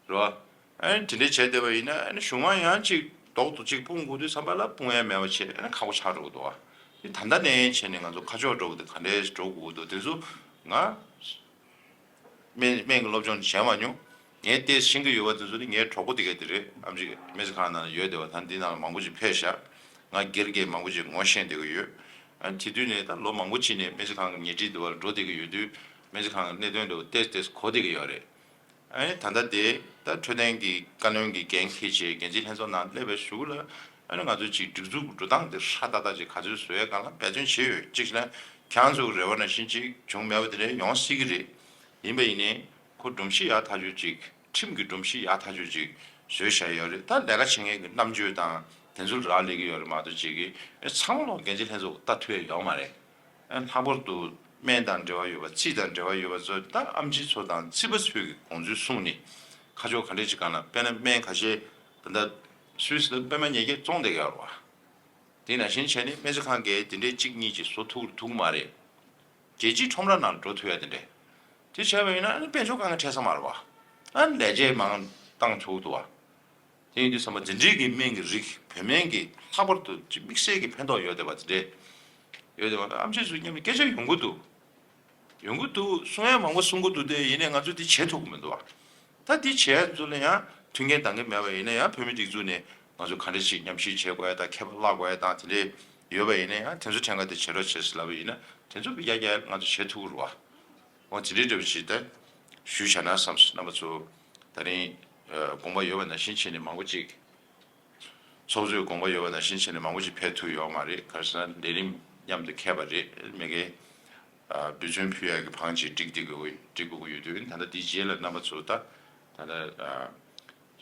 རེད་བ། ཨ་ནི་དེ་འདྲས་བྱས་བསྡད་པ་ཡིན་ན་ཨ་ནི་གཞུང་མང་ཡང་གཅིག་རྡོག་ཏུ་གཅིག་སྤུངས་དགོས་དུས་ཙམ་པ་ལ་སྤུངས་ཡས་མེད་པ་བྱས་ཨ་ནི་ཁག་པོ་ཆགས་འགྲོ་གི་འདུག་བ། དེ་ད་ལྟ་ནས་བྱས་ནས་ང་ཚོ་ཁ་ཕྱོགས་འགྲོ་གི་འདུག་ག་འདྲས་འགྲོ་དགོས་འདུག་དེ་ཚོ་ང་སྨན་སྨན་གྱི་སློབ་སྦྱོང་བྱས་མ་མྱོང་། ངས་ཏོག་ཙམ་ཤེས་ཀྱི་ཡོད་པ་དེ་ཚོ་ནི་ངའི་གྲོགས་པོ་དེ་ག་དེ་རེད། ཨེམ་ཆི་སྨན་རྩིས་ཁང་ནང་ཡོད་བསྡད་པ་ད་འདི་ནང་ལ་མང་པོ་ཅིག་ཕེབས་ཤག་ང་སྒེར་གྱི་མང་པོ་ཅིག་ངོ་ཤེས་བསྡད་ཀྱི་ཡོད། ཨ་དེ་དུས་ནས་ད་ལོ་མང་པོ་ཅིག་ནས་སྨན་རྩིས་ཁང་གི་ཉེ་འཁྲིས་དེ་བར་འགྲོ་བསྡད་ཀྱི་ཡོད་དུས་སྨན་རྩིས་ཁང་གི་གནད་དོན་དེ་བ་ཏོག་ཙམ་ཏོག་ཙམ་གོ་བསྡད་ཀྱི་ཡོད་རེད། ཨ་ནི་ད་ལྟ་དེ་ད་འཕྲོད་བསྟེན་གྱི་བཀའ་བློན་གྱི་འགན་འཁྱེར་བྱས་འགན་འཛིན་ལྷན་ཚོགས་ནང་སླེབས་པའི་གཞུག་ལ་ཨ་ནི་ང་ཚོ་ཅིག་སྒྲིག་འཛུགས་འགྲོ་སྟངས་དེ་ཧྲ་ཏག་ཏག་ཅིག་ག་ཚོད་བཟོ་ཡས་སྒང་ལ་འབད་བརྩོན་བྱས་ཡོད། གཅིག་བྱས་ན་ཁྱེད་རང་ཚོ་གི་རེ་བ་ནང་བཞིན་ཅིག་བྱུང་མེད་པ་དེ་འདྲ་ཡོང་སྲིད་ཀྱི་རེད། ཡིན་པ་ཡིན་ནའི་ཁོ་སྒྲོམ་གཞི་ཡག་ཐག་ཆོད་ཅིག་ཁྲིམས་ཀྱི་སྒྲོམ་གཞི་ཡག་ཐག་ཆོད་ཅིག་བཟོས་བཞག་ཡོད་རེད། ད་ལས་ཀ་བྱེད་མཁན་གྱི་རྣམ་དཔྱོད་དང་དེ་ཚོ་རག་ལས་ཀྱི་ཡོད་རེད་མ་གཏོགས་ཅིག་གི་ཚང་མ་ལོག་འགན་འཛིན་ལྷན་ཚོགས་ལྟ་ཐུབ་ཡས་ཡོད་མ་རེད། ལྷག་པར་དུ་སྨན་དང་འབྲེལ་བ་ཡོད་པ་རྩིས་དང་འབྲེལ་བ་ཡོད་པ་ཚོ་ད་ཨེམ་ཆི་ཚོ་དང་རྩིས་པ་ཚོས་ཀྱི་དགོངས་ཚུལ་གསུངས་ནས་ཁ་ཕྱོགས་ག་འདྲས་ཅིག་སྒང་ལ་དཔེར་ན་སྨན་ཁ་ཤས་ད་ལྟ་སུད་སི་ལ་པད་མ་ཉིས་བརྒྱ་བཙོང་བསྡད་ཀྱི་ཡོད་རེད་བ། དེ་ནང་བཞིན་བྱས་ནས་སྨན་རྩིས་ཁང་གིས་དེ་འདྲས་གཅིག་གཉིས་ཅིག་བཟོ་ཐུབ་ཐུབ་ཀྱི་མ་རེད། རྒྱལ་སྤྱིའི་ཁྲོམ་ར་ནང་འགྲོ་ཐུབ་ཡ་དེ་འདྲས། དེ་བྱས་པ་ཡིན་ན་ཨ་ནི་དཔལ་འབྱོར་དཀའ་ངལ་འཕྲད་ས་མ་རེད་བ། ཨ་ནི་ལས་བྱེད་མང་བཏང་ཆོག་འདུག་བ། དེ་ཡིན་དུས་ཙམ་པ་འཛིན་གྲྭའི་གི་སྨན་གྱི་རིགས་བོད་སྨན་གྱི་ལྷག་པར་དུ་ཅིག་དམིགས་བསལ་གྱི་ཕན་ཐོགས་ཡོད་བསྡད་པ་དེ་འདྲས་ཡོད་བསྡད་པ་ཨེམ་ཆི་ཚོ་མཉམ་དུ་སྐད་ཆ་ཡོང་གི་འདུག་ཡོང་གི་འདུག་གསུང་ཡ་མང་པོ་གསུང་གི་འདུག་སྟེ་ཡིན་ནའི་ང་ཚོས་འདི་བྱེད་ཐུབ་ཀྱི་མི་འདུག་བ། ད་འདི་བྱས་ཚུལ་ལ་ཡང་མཐུན་རྐྱེན་འདང་གི་མེད་པ་ཡིན་ན་ཡང་བོད་མི་སྒྲིག་འཛུགས་ནས་ང་ཚོ་ག་འདྲ་ཞིག་མཉམ་ཞུགས་བྱེད་དགོས་ཡ་དང་ཁྱད་པར་བརླག་དགོས་ཡ་དང་དེ་འདྲས་ཡོད་པ་ཡིན་ན་ཡང་དེ་ཚོ་ཕྲན་ཁ་དེ་བྱེད་རོགས་བྱེད་ཟེར་ལབ་པ་ཡིན་ན་དེ་ཚོ་ཡ་ཡ་ང་ཚོ་བྱེད་ཐུབ་ཀྱི་རེད་བ། འོ་དེ་འདྲའི་འདྲ་པོ་ཞིག་ད་ཞུས་བཞག་ན་བསམ་སོང་རྣམ་པ་ཚོ། ད་རིང་དགོངས་པ་ཡོད་པ་ནང་བཞིན་བྱས་ནས་མང་པོ་ཅིག་ཚོགས་གཙོས་དགོངས་པ་ཡོད་པ་ནང་བཞིན་བྱས་ནས་མང་པོ་ཅིག་ཕེབས་ཐུབ་ཡོད་མ་རེད། ག་རེ་ཟེར་ན་ལས་རིམ་མཉམ་དུ་འཁེལ་བ་རེད། མི་སྒེར་འབུལ་ཚོད་ཕུལ་ཡག་གི་བང་ཅིག་སྒྲིག་སྒྲིག་དགོས་སྒྲིག་དགོས་ཀྱི་ཡོད་དུས་ད་ལྟ་འདིའི་རྗེས་ལ་རྣམ་པ་ཚོ་ད་ད་ལྟ་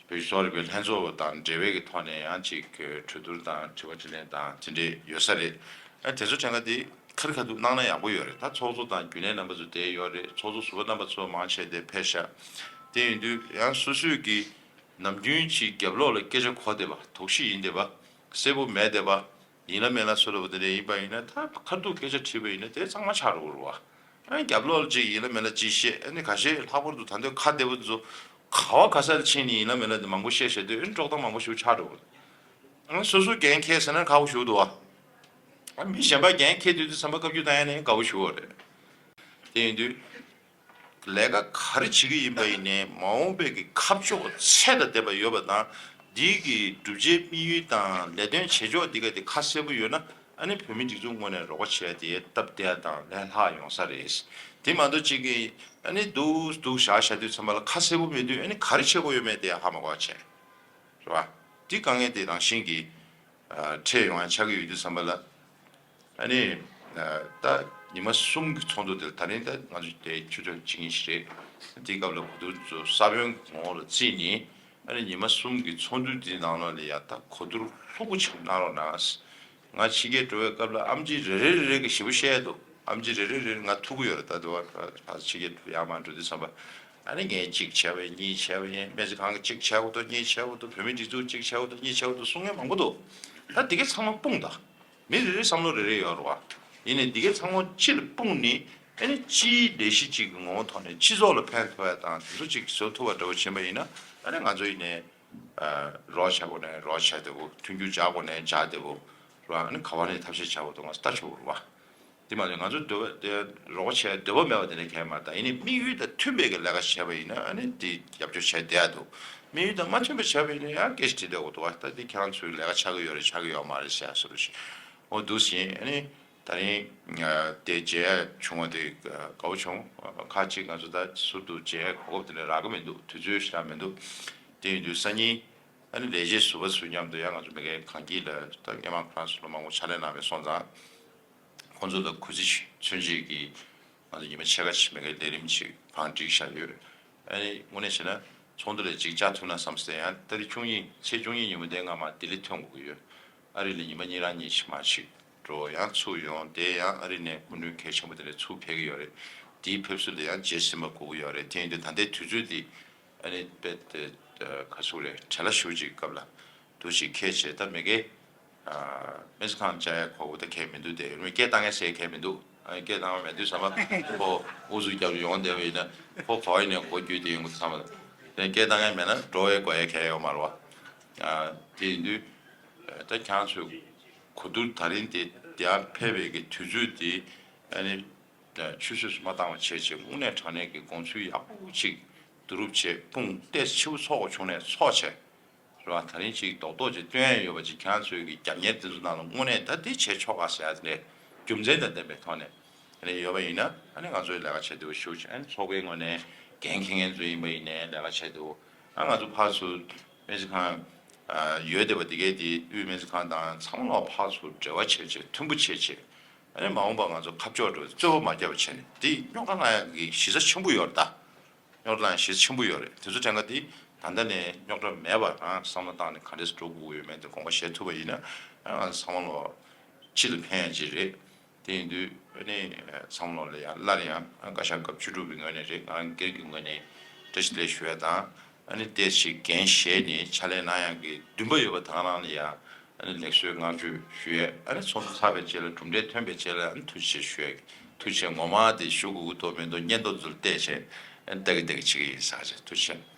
བོད་ཀྱི་གསོ་བ་རིག་པའི་ལྷན་ཚོགས་དང་འབྲེལ་བའི་གི་ཐོག་ནས་ཡང་ཅིག་གྲོས་བསྡུར་དང་དྲི་བ་དྲིས་ལན་དང་དེ་འདྲས་ཡོད་ས་རེད། ཨ་དེ་ཚོ་ཕྲན་ཁ་དེ་ཁ་རི་ཁ་ཐུག་གནང་ན་ཡག་པོ་ཡོད་རེད། ད་ཚོགས་གཙོ་དང་རྒྱུན་ལས་རྣམ་པ་ཚོ་དེ་ཡོད་རེད། ཚོགས་གཙོ་ཟུར་པ་རྣམ་པ་ཚོ་མང་ཆེ་དེ་ཕེབས་ཤག་དེ་ཡིན་དུས་ཡང་སོ་སོས་ཀྱི་ནམ་རྒྱུན་ཅིག་རྒྱབ་ལོགས་ལ་སྐད་ཆ་གོ་བསྡད་པ་དོགས་གཞི་ཡིན་བསྡད་པ་གསལ་པོ་མེད་བསྡད་པ་ཡིན་ལ་མིན་ལ་སུ་ལ་བ་དེ་འདྲ་ཡིན་པ་ཡིན་ན་ད་ཁ་ཐུག་སྐད་ཆ་དྲིས་པ་ཡིན་ན་དེ་གཙང་མ་ཆགས་འགྲོ་གི་རེད་བ། ཨ་ནི་རྒྱབ་ལོགས་ལ་ཅིག་ཡིན་ལ་མིན་ལ་ཅིག་བཤད་ཨ་ནི་ཁ་ཤས་ལྷག་པར་དུ་ད་འདོད་ཁ་བདེ་པོ་ཚོ་ག་བ་ག་ས་ལ་ཕྱིན་ནས་ཡིན་ལ་མིན་ལ་དེ་མང་པོ་བཤད་བཤད་དུས་ཨ་ནི་དཀྲོག་གཏམ་མང་པོ་ཞིག་ཆགས་འགྲོ་གི་རེད། ཨ་ནི་སོ་སོ་འགན་འཁྱེར་ཟེར་ན་ཁག་པོ་ཞིག་འདུག་བ། ཨ་མི་གཞན་པ་འགན་འཁྱེར་དུས་དུས་ཙམ་པ་བཀའ་བཀྱོན་བཏང་ཡ་ནི་དགའ་པོ་ཞིག་རེད། དེ་ཡིན་དུས། ལས་ཀ་ག་རེ་བྱེད་ཀྱི་ཡིན་པ་ཡིན་ནའི་མ་འོངས་པའི་གི་ཁ་ཕྱོགས་ཚད་དང་ལྡན་པ་ཡོད་པ་དང་འདིའི་གི་བསྒྲུབ་བྱའི་དམིགས་ཡུལ་དང་ལས་དོན་བྱེད་ཕྱོགས་འདི་ག་དེ་ཁ་གསལ་པོ་ཡོད་ན་ཨ་ནི་བོད་མི་སྒྲིག་འཛུགས་ངོས་ནས་རོགས་པ་བྱས་ཏེ་སྟབས་བདེ་ཡ་དང་ལས་སླ་ཡོང་ས་རེད། དེ་མ་གཏོགས་གཅིག་གི་ཨ་ནི་སྡུག་སྡུག་བཞག་བཞག་དུས་ཚང་མ་ལ་ཁ་གསལ་པོ་མེད་དུས་ཨ་ནི་ག་རེ་བྱེད་དགོས་ཡོད་མེད་དེ་ཧ་མ་གོ་བ་བྱས། རེད་བ། འདི་དཀའ་ངལ་དེ་རང་བཞིན་གྱིས། འཕྲད་ཡོང་ཡ་ཆགས་ཀྱི་ཡོད་དུས་ཙམ་པ་ལ། ཨ་ནི། ད་ཉི་མ་གསུམ་གྱི་ཚོགས་འདུ་དེ་ད་རིང་ད་ང་ཚོ་དེ་ཆུ་ཚོད་གཅིག་གཉིས་ཤིག་རེད། དེའི་སྐབས་ལ་གོ་བསྡུར་ཚོ་ས་བོན་གྱི་ངོ་བོ་ལ་བརྩིས་ནས་ཨ་ནི་ཉི་མ་གསུམ་གྱི་ཚོགས་འདུ་དེའི་ནང་ལོགས་ལ་ཡ་ད་གོ་བསྡུར་ལྷུག་པོ་ཅིག་གནང་རོགས་གནང་། ང་ཕྱི་རྒྱལ་འགྲོ་བའི་སྐབས་ལ་ཨམ་ཆི་རེ་རེ་རེ་རེ་གི་ཞེ་པོ་བཤད་འདུག་ཨམ་ཆི་རེ་རེ་རེ་རེ་ང་ཐུག་གི་ཡོད་རེད། ད་དུ་བ་ཕྱི་རྒྱལ་ཡར་མར་འགྲོ་དུས་ཙམ་པ་ཨ་ནི་ངས་གཅིག་བྱས་པ་ཡིན་གཉིས་བྱས་པ་ཡིན་སྨན་རྩིས་ཁང་གི་གཅིག་བྱས་འོ་དོ་གཉིས་བྱས་འོ་དོ་བོད་མི་སྒྲིག་འཛུགས་གཅིག་བྱས་འོ་དོ་གཉིས་བྱས་འོ་དོ་གསུང་མཁན་མང་པོ་འདུག་ད་འདི་གའི་ཚང་མ་སྤུངས་དང་། མི་རེ་རེའི་བསམ་བློ་རེ་རེ་ཡོད་རེད་བ། ཡིན་ནའི་འདི་གའི་ཚང་མ་སྤྱིར་སྤུངས་ནི་ཨ་ནི་སྤྱིའི་ལས་གཞི་གཅིག་གི་ངོ་བོ་ཐོག་ནས་སྤྱི་ཚོགས་ལ་ཕན་ཐོགས་ཡ་དང་དེ་ཚོ་གཅིག་བཟོ་ཐུབ་པ་འདྲ་བོ་ཕྱིན་པ་ཡིན་ན་ཨ་ནི་ང་ཚོ་ཡིན་ནའི་རོགས་བྱ་དགོས་ནའི་རོགས་བྱ་བདེ་བོ་མཐུན་འགྱུར་འཇགས་དགོས་ནའི་འཇགས་བདེ་བོ་རེད་བ། ཨ་ནི་ག་བ་ནས་ཐབས་ཤེས་བྱ་དགོས་འདུག་ང་ཚོ་ལྟ་ཆོག་གི་རེད་བ། དེ་མ་ཟད་ང་ཚོ་འདོད་པ་དེ་རོགས་པ་བྱས་འདོད་པ་མེད་པ་དེ་འདྲ་གང་ཡང་མ་རེད། ད་ཡིན་ནའི་དམིགས་ཡུལ་དང་མཐུན་པའི་གི་ལས་ཀ་བྱས་པ་ཡིན་ན་ཨ་ནི་དེ་རྒྱབ་སྐྱོར་བྱས་བསྡད་ཡ་འདུག་དམིགས་ཡུལ་དང་མ་མཐུན་པ་བྱས་པ་ཡིན་ན་ཡང་སྐད་ཆ་དྲིས་བསྡད་དགོས་འདུག་བ། ད་དེ་ཁྱེད་རང་ཚོའི་ལས་ཀ་ཆགས་ཀྱི་ཡོད་རེད་ཆགས་ཀྱི་ཡོད་མ་རེད་ཟེར་ཡ་བཟོ་འདྲ་ཞིག་འོ་འདུག་ཟིན་ཨ་ནི་ད་རིང་དེ་མཇལ་ཡ་བྱུང་བ་དེ་དགའ་བོ་བྱུང་། ཁ་ཅིག་ང་ཚོ་ད་ཟུར་དུ་མཇལ་ཡ་གོ་སྐབས་དེ་འདྲ་རག་གི་མི་འདུག་དུས་ཚོད་ཞེ་དྲག་མི་འདུག་དེ་ཡིན་དུས་སང་ཉིན་ཨ་ནི་ལས་བྱེད་ཟུར་པ་ཚོ་མཉམ་དུ་ཡང་ང་ཚོ་མི་སྒེར་གངས་སྐྱིད་ལ་ད་སྔོན་མ་ཁོ་རང་ཚོ་ལོ་མང་པོ་ཕྱག་ལས་གནང་བའི་སོང་ཙང་། ཁོང་ཚོ་ལ་གུས་བརྩི་མཚོན་བྱེད་ཀྱིས་ང་ཚོ་ཉི་མ་ཕྱེད་ཀ་ཕྱེད་མེད་ཀའི་ལས་རིམ་ཞིག་བང་བསྒྲིགས་བཞག་ཡོད། ཨ་ནི་དངོས་གནས་བྱས་ན་ཚོགས་འདུ་ལ་ཅིག་བཅར་ཐུབ་ན་བསམ་སྟེ་ཡང་ཏ་རིག་བཅུ་གཉིས་ཚེས་བཅུ་གཉིས་ཉིན་མོ་དེ་སྔ་མ་ལྡི་ལི་ཐོན་དགོས་ཀྱི་ཡོད། ཨ་རི་ལ་ཉི་མ་གཉིས་རང་གཉིས་ཕྱི་མ་ཞིག་འགྲོ་ཡང་ཚུར་ཡོང་དེ་ཡང་ཨ་རི་ནས་སྐུ་མགྲོན་གལ་ཆེན་པོ་དེ་འདྲ་ཚུར་ཕེབས་ཀྱི་ཡོད་རེད། དེའི་ཕེབས་བསུ་ལ་ཡང་རྗེས་ཟིན་པ་དགོས་ཀྱི་ཡོད་རེད། དེ་ཡིན་དུས་ད་ལྟའི་དུས་ཚོད་འདི་ཨ་ནི་དཔེ་དེ་ག་ཚོད་རེད་བྲེལ་བ་ཞེ་པོ་ཅིག་སྐབས་ལ་འདུག་ཅིག་ཁྱེད་བྱས་ད་མི་སྒེར། མི་ཚེ་གང་བཅའ་ཡ་ཁོ་བོ་ད་གལ་མི་འདུག་དེ་རུ་སྐད་བཏང་ཡ་ཟེར་གལ་མི་འདུག་སྐད་བཏང་བ་མེད་དུས་ཙམ་པ་ཁོ་ཨུ་ཚུགས་རྒྱབ་ཡོང་བསྡད་པ་ཡིན་ན་ཁོ་ག་བ་ཡིན་ནའི་མགོ་བརྒྱུད་དེ་ཡོང་གི་ཙམ་པ་དེ་སྐད་བཏང་ཡ་མེད་ན་འགྲོ་བའི་དགོས་ཡ་གལ་ཡོད་མ་རེད་བ། དེ་ཡིན་དུས་ད་ཁྱང་ཚོས་གོ་བསྡུར་ད་རིང་དེ་དེ་ཡང་ཕེབས་པའི་གི་དུས་ཚོད་དེ་ཨ་ནི། ཆུད་ཟོས་སུ་མ་བཏང་བ་བྱས་བྱས་དངོས་གནས་དྲང་གནས་ཀྱི་དགོངས་ཚུལ་ཡག་པོ་ཅིག་བསྡུ་རུབ་བྱས་དཔུང་ཏོག་ཙམ་ཆེ་བོ་ཚོགས་པ་བྱུང་ནས་ཚོགས་བྱས་རེད་བ། ད་རིང་ཅིག་རྡོག་རྡོག་ཅིག་སྟོན་ཡ་ཡོད་པ་ཅིག་ཁྱེད་རང་ཚོའི་གི་རྒྱབ་གཉེར་དེ་ཚོ་ནང་ལ་དངོས་གནས་ད་དེ་བྱས་ཆོག་ག་ཟེར་ཡ་དེ་འདྲའི་རྒྱུ་མཚན་དང་ལྡན་པའི་ཐོག་ནས་དེ་འདྲ་ཡོད་པ་ཡིན་ན་ཨ་ནི་ང་ཚོའི་ལས་ཀ་བྱེད་དུས་ཤུགས་ཆེ་ཨ་ནི་ཚོགས་པའི་ངོས་ནས་འགན་འཁྱེར་མཁན་ཚོ་ཡིན་པ་ཡིན་ནའི་ལས་ཀ་བྱེད་དུས་ཨ་ང་ཚོ་ཕར་ཚུར་སྨན་རྩིས་ཁང་ཡོད་བསྡད་པ་དེ་གའི་དེ་དབུས་སྨན་རྩིས་ཁང་དང་ཚང་མ་ལོག་ཕར་ཚུར་འབྲེལ་བ་བྱེད་བྱེད་མཐུན་པོ་བྱེད་བྱེད། ཨ་ནི་མ་འོངས་པ་ང་ཚོ་ཁ་ཕྱོགས་འགྲོ་རྩོད་པ་མ་རྒྱབ་པ་བྱས་ནས་དེ་རྙོག་དྲ་ལངས་ཡག་གི་གཞི་རྩ་ཆེན་པོ་ཡོད་རེད་ད། རྙོག་དྲ་ལངས་ཡག་གཞི་རྩ་ཆེན་པོ་ཡོད་རེད། དེ་ཚོ་དྲན་ག་དེ་ད་ལྟ་ནས་རྙོག་དྲ་མེད་པ་རང་བསམ་བློ་བཏང་ནས་ག་འདྲས་སེ་འགྲོ་དགོས་ཀྱི་ཡོད་མེད་དེ་དགོངས་པ་བཞེས་ཐུབ་པ་ཡིན་ན་ཨ་ང་ཚོ་ཚང་མ་ལོ་སྤྱི་ལ་ཕན་ཡག་ཅིག་རེད། དེ་ཡིན་དུས་ཨ་ནི་ཚང་མ་ལོ་ལ་ཡང་སླར་ཡང་བཀའ་ཤག་སྐབས་བཅུ་དྲུག་པའི་ངོས་ནས་རེད། ང་རང་སྒེར་གྱི་ངོས་ནས་བཀྲ་ཤིས་བདེ་ལེགས་ཞུ་ཡ་དང་། ཨ་ནི་བལྟས་ཤིག་འགན་བཞེས་ནས་ཕྱག་ལས་གནང་ཡག་གི་འདུན་པ་ཡོད་པ་དང་རང་ལ་ཡང་ཨ་ནི་ལེགས་གསོལ་བསྔགས་བརྗོད་ཞུ་ཡས། ཨ་ནི་ཚོགས་འདུ་ཚར་བའི་རྗེས་ལ་གྲུབ་འབྲས་ཐོན་པའི་རྗེས་ལ་ཨ་ནི་ཐུགས་རྗེ་ཆེ་ཞུ་ཡས། ཐུགས་རྗེ་ངོ་མ་དེ་ཞུ་དགོས་ཀྱི་འདུག་མི་འདུག་སྙན་ཐོ་ཚུར་བལྟས་བྱས་ཨ་ནི་ལྟ་གི་ལྟ་གི་བྱེད་ཀྱི་ཡིན་ཟེར་བྱས། ཐུགས་རྗེ་ཆེ།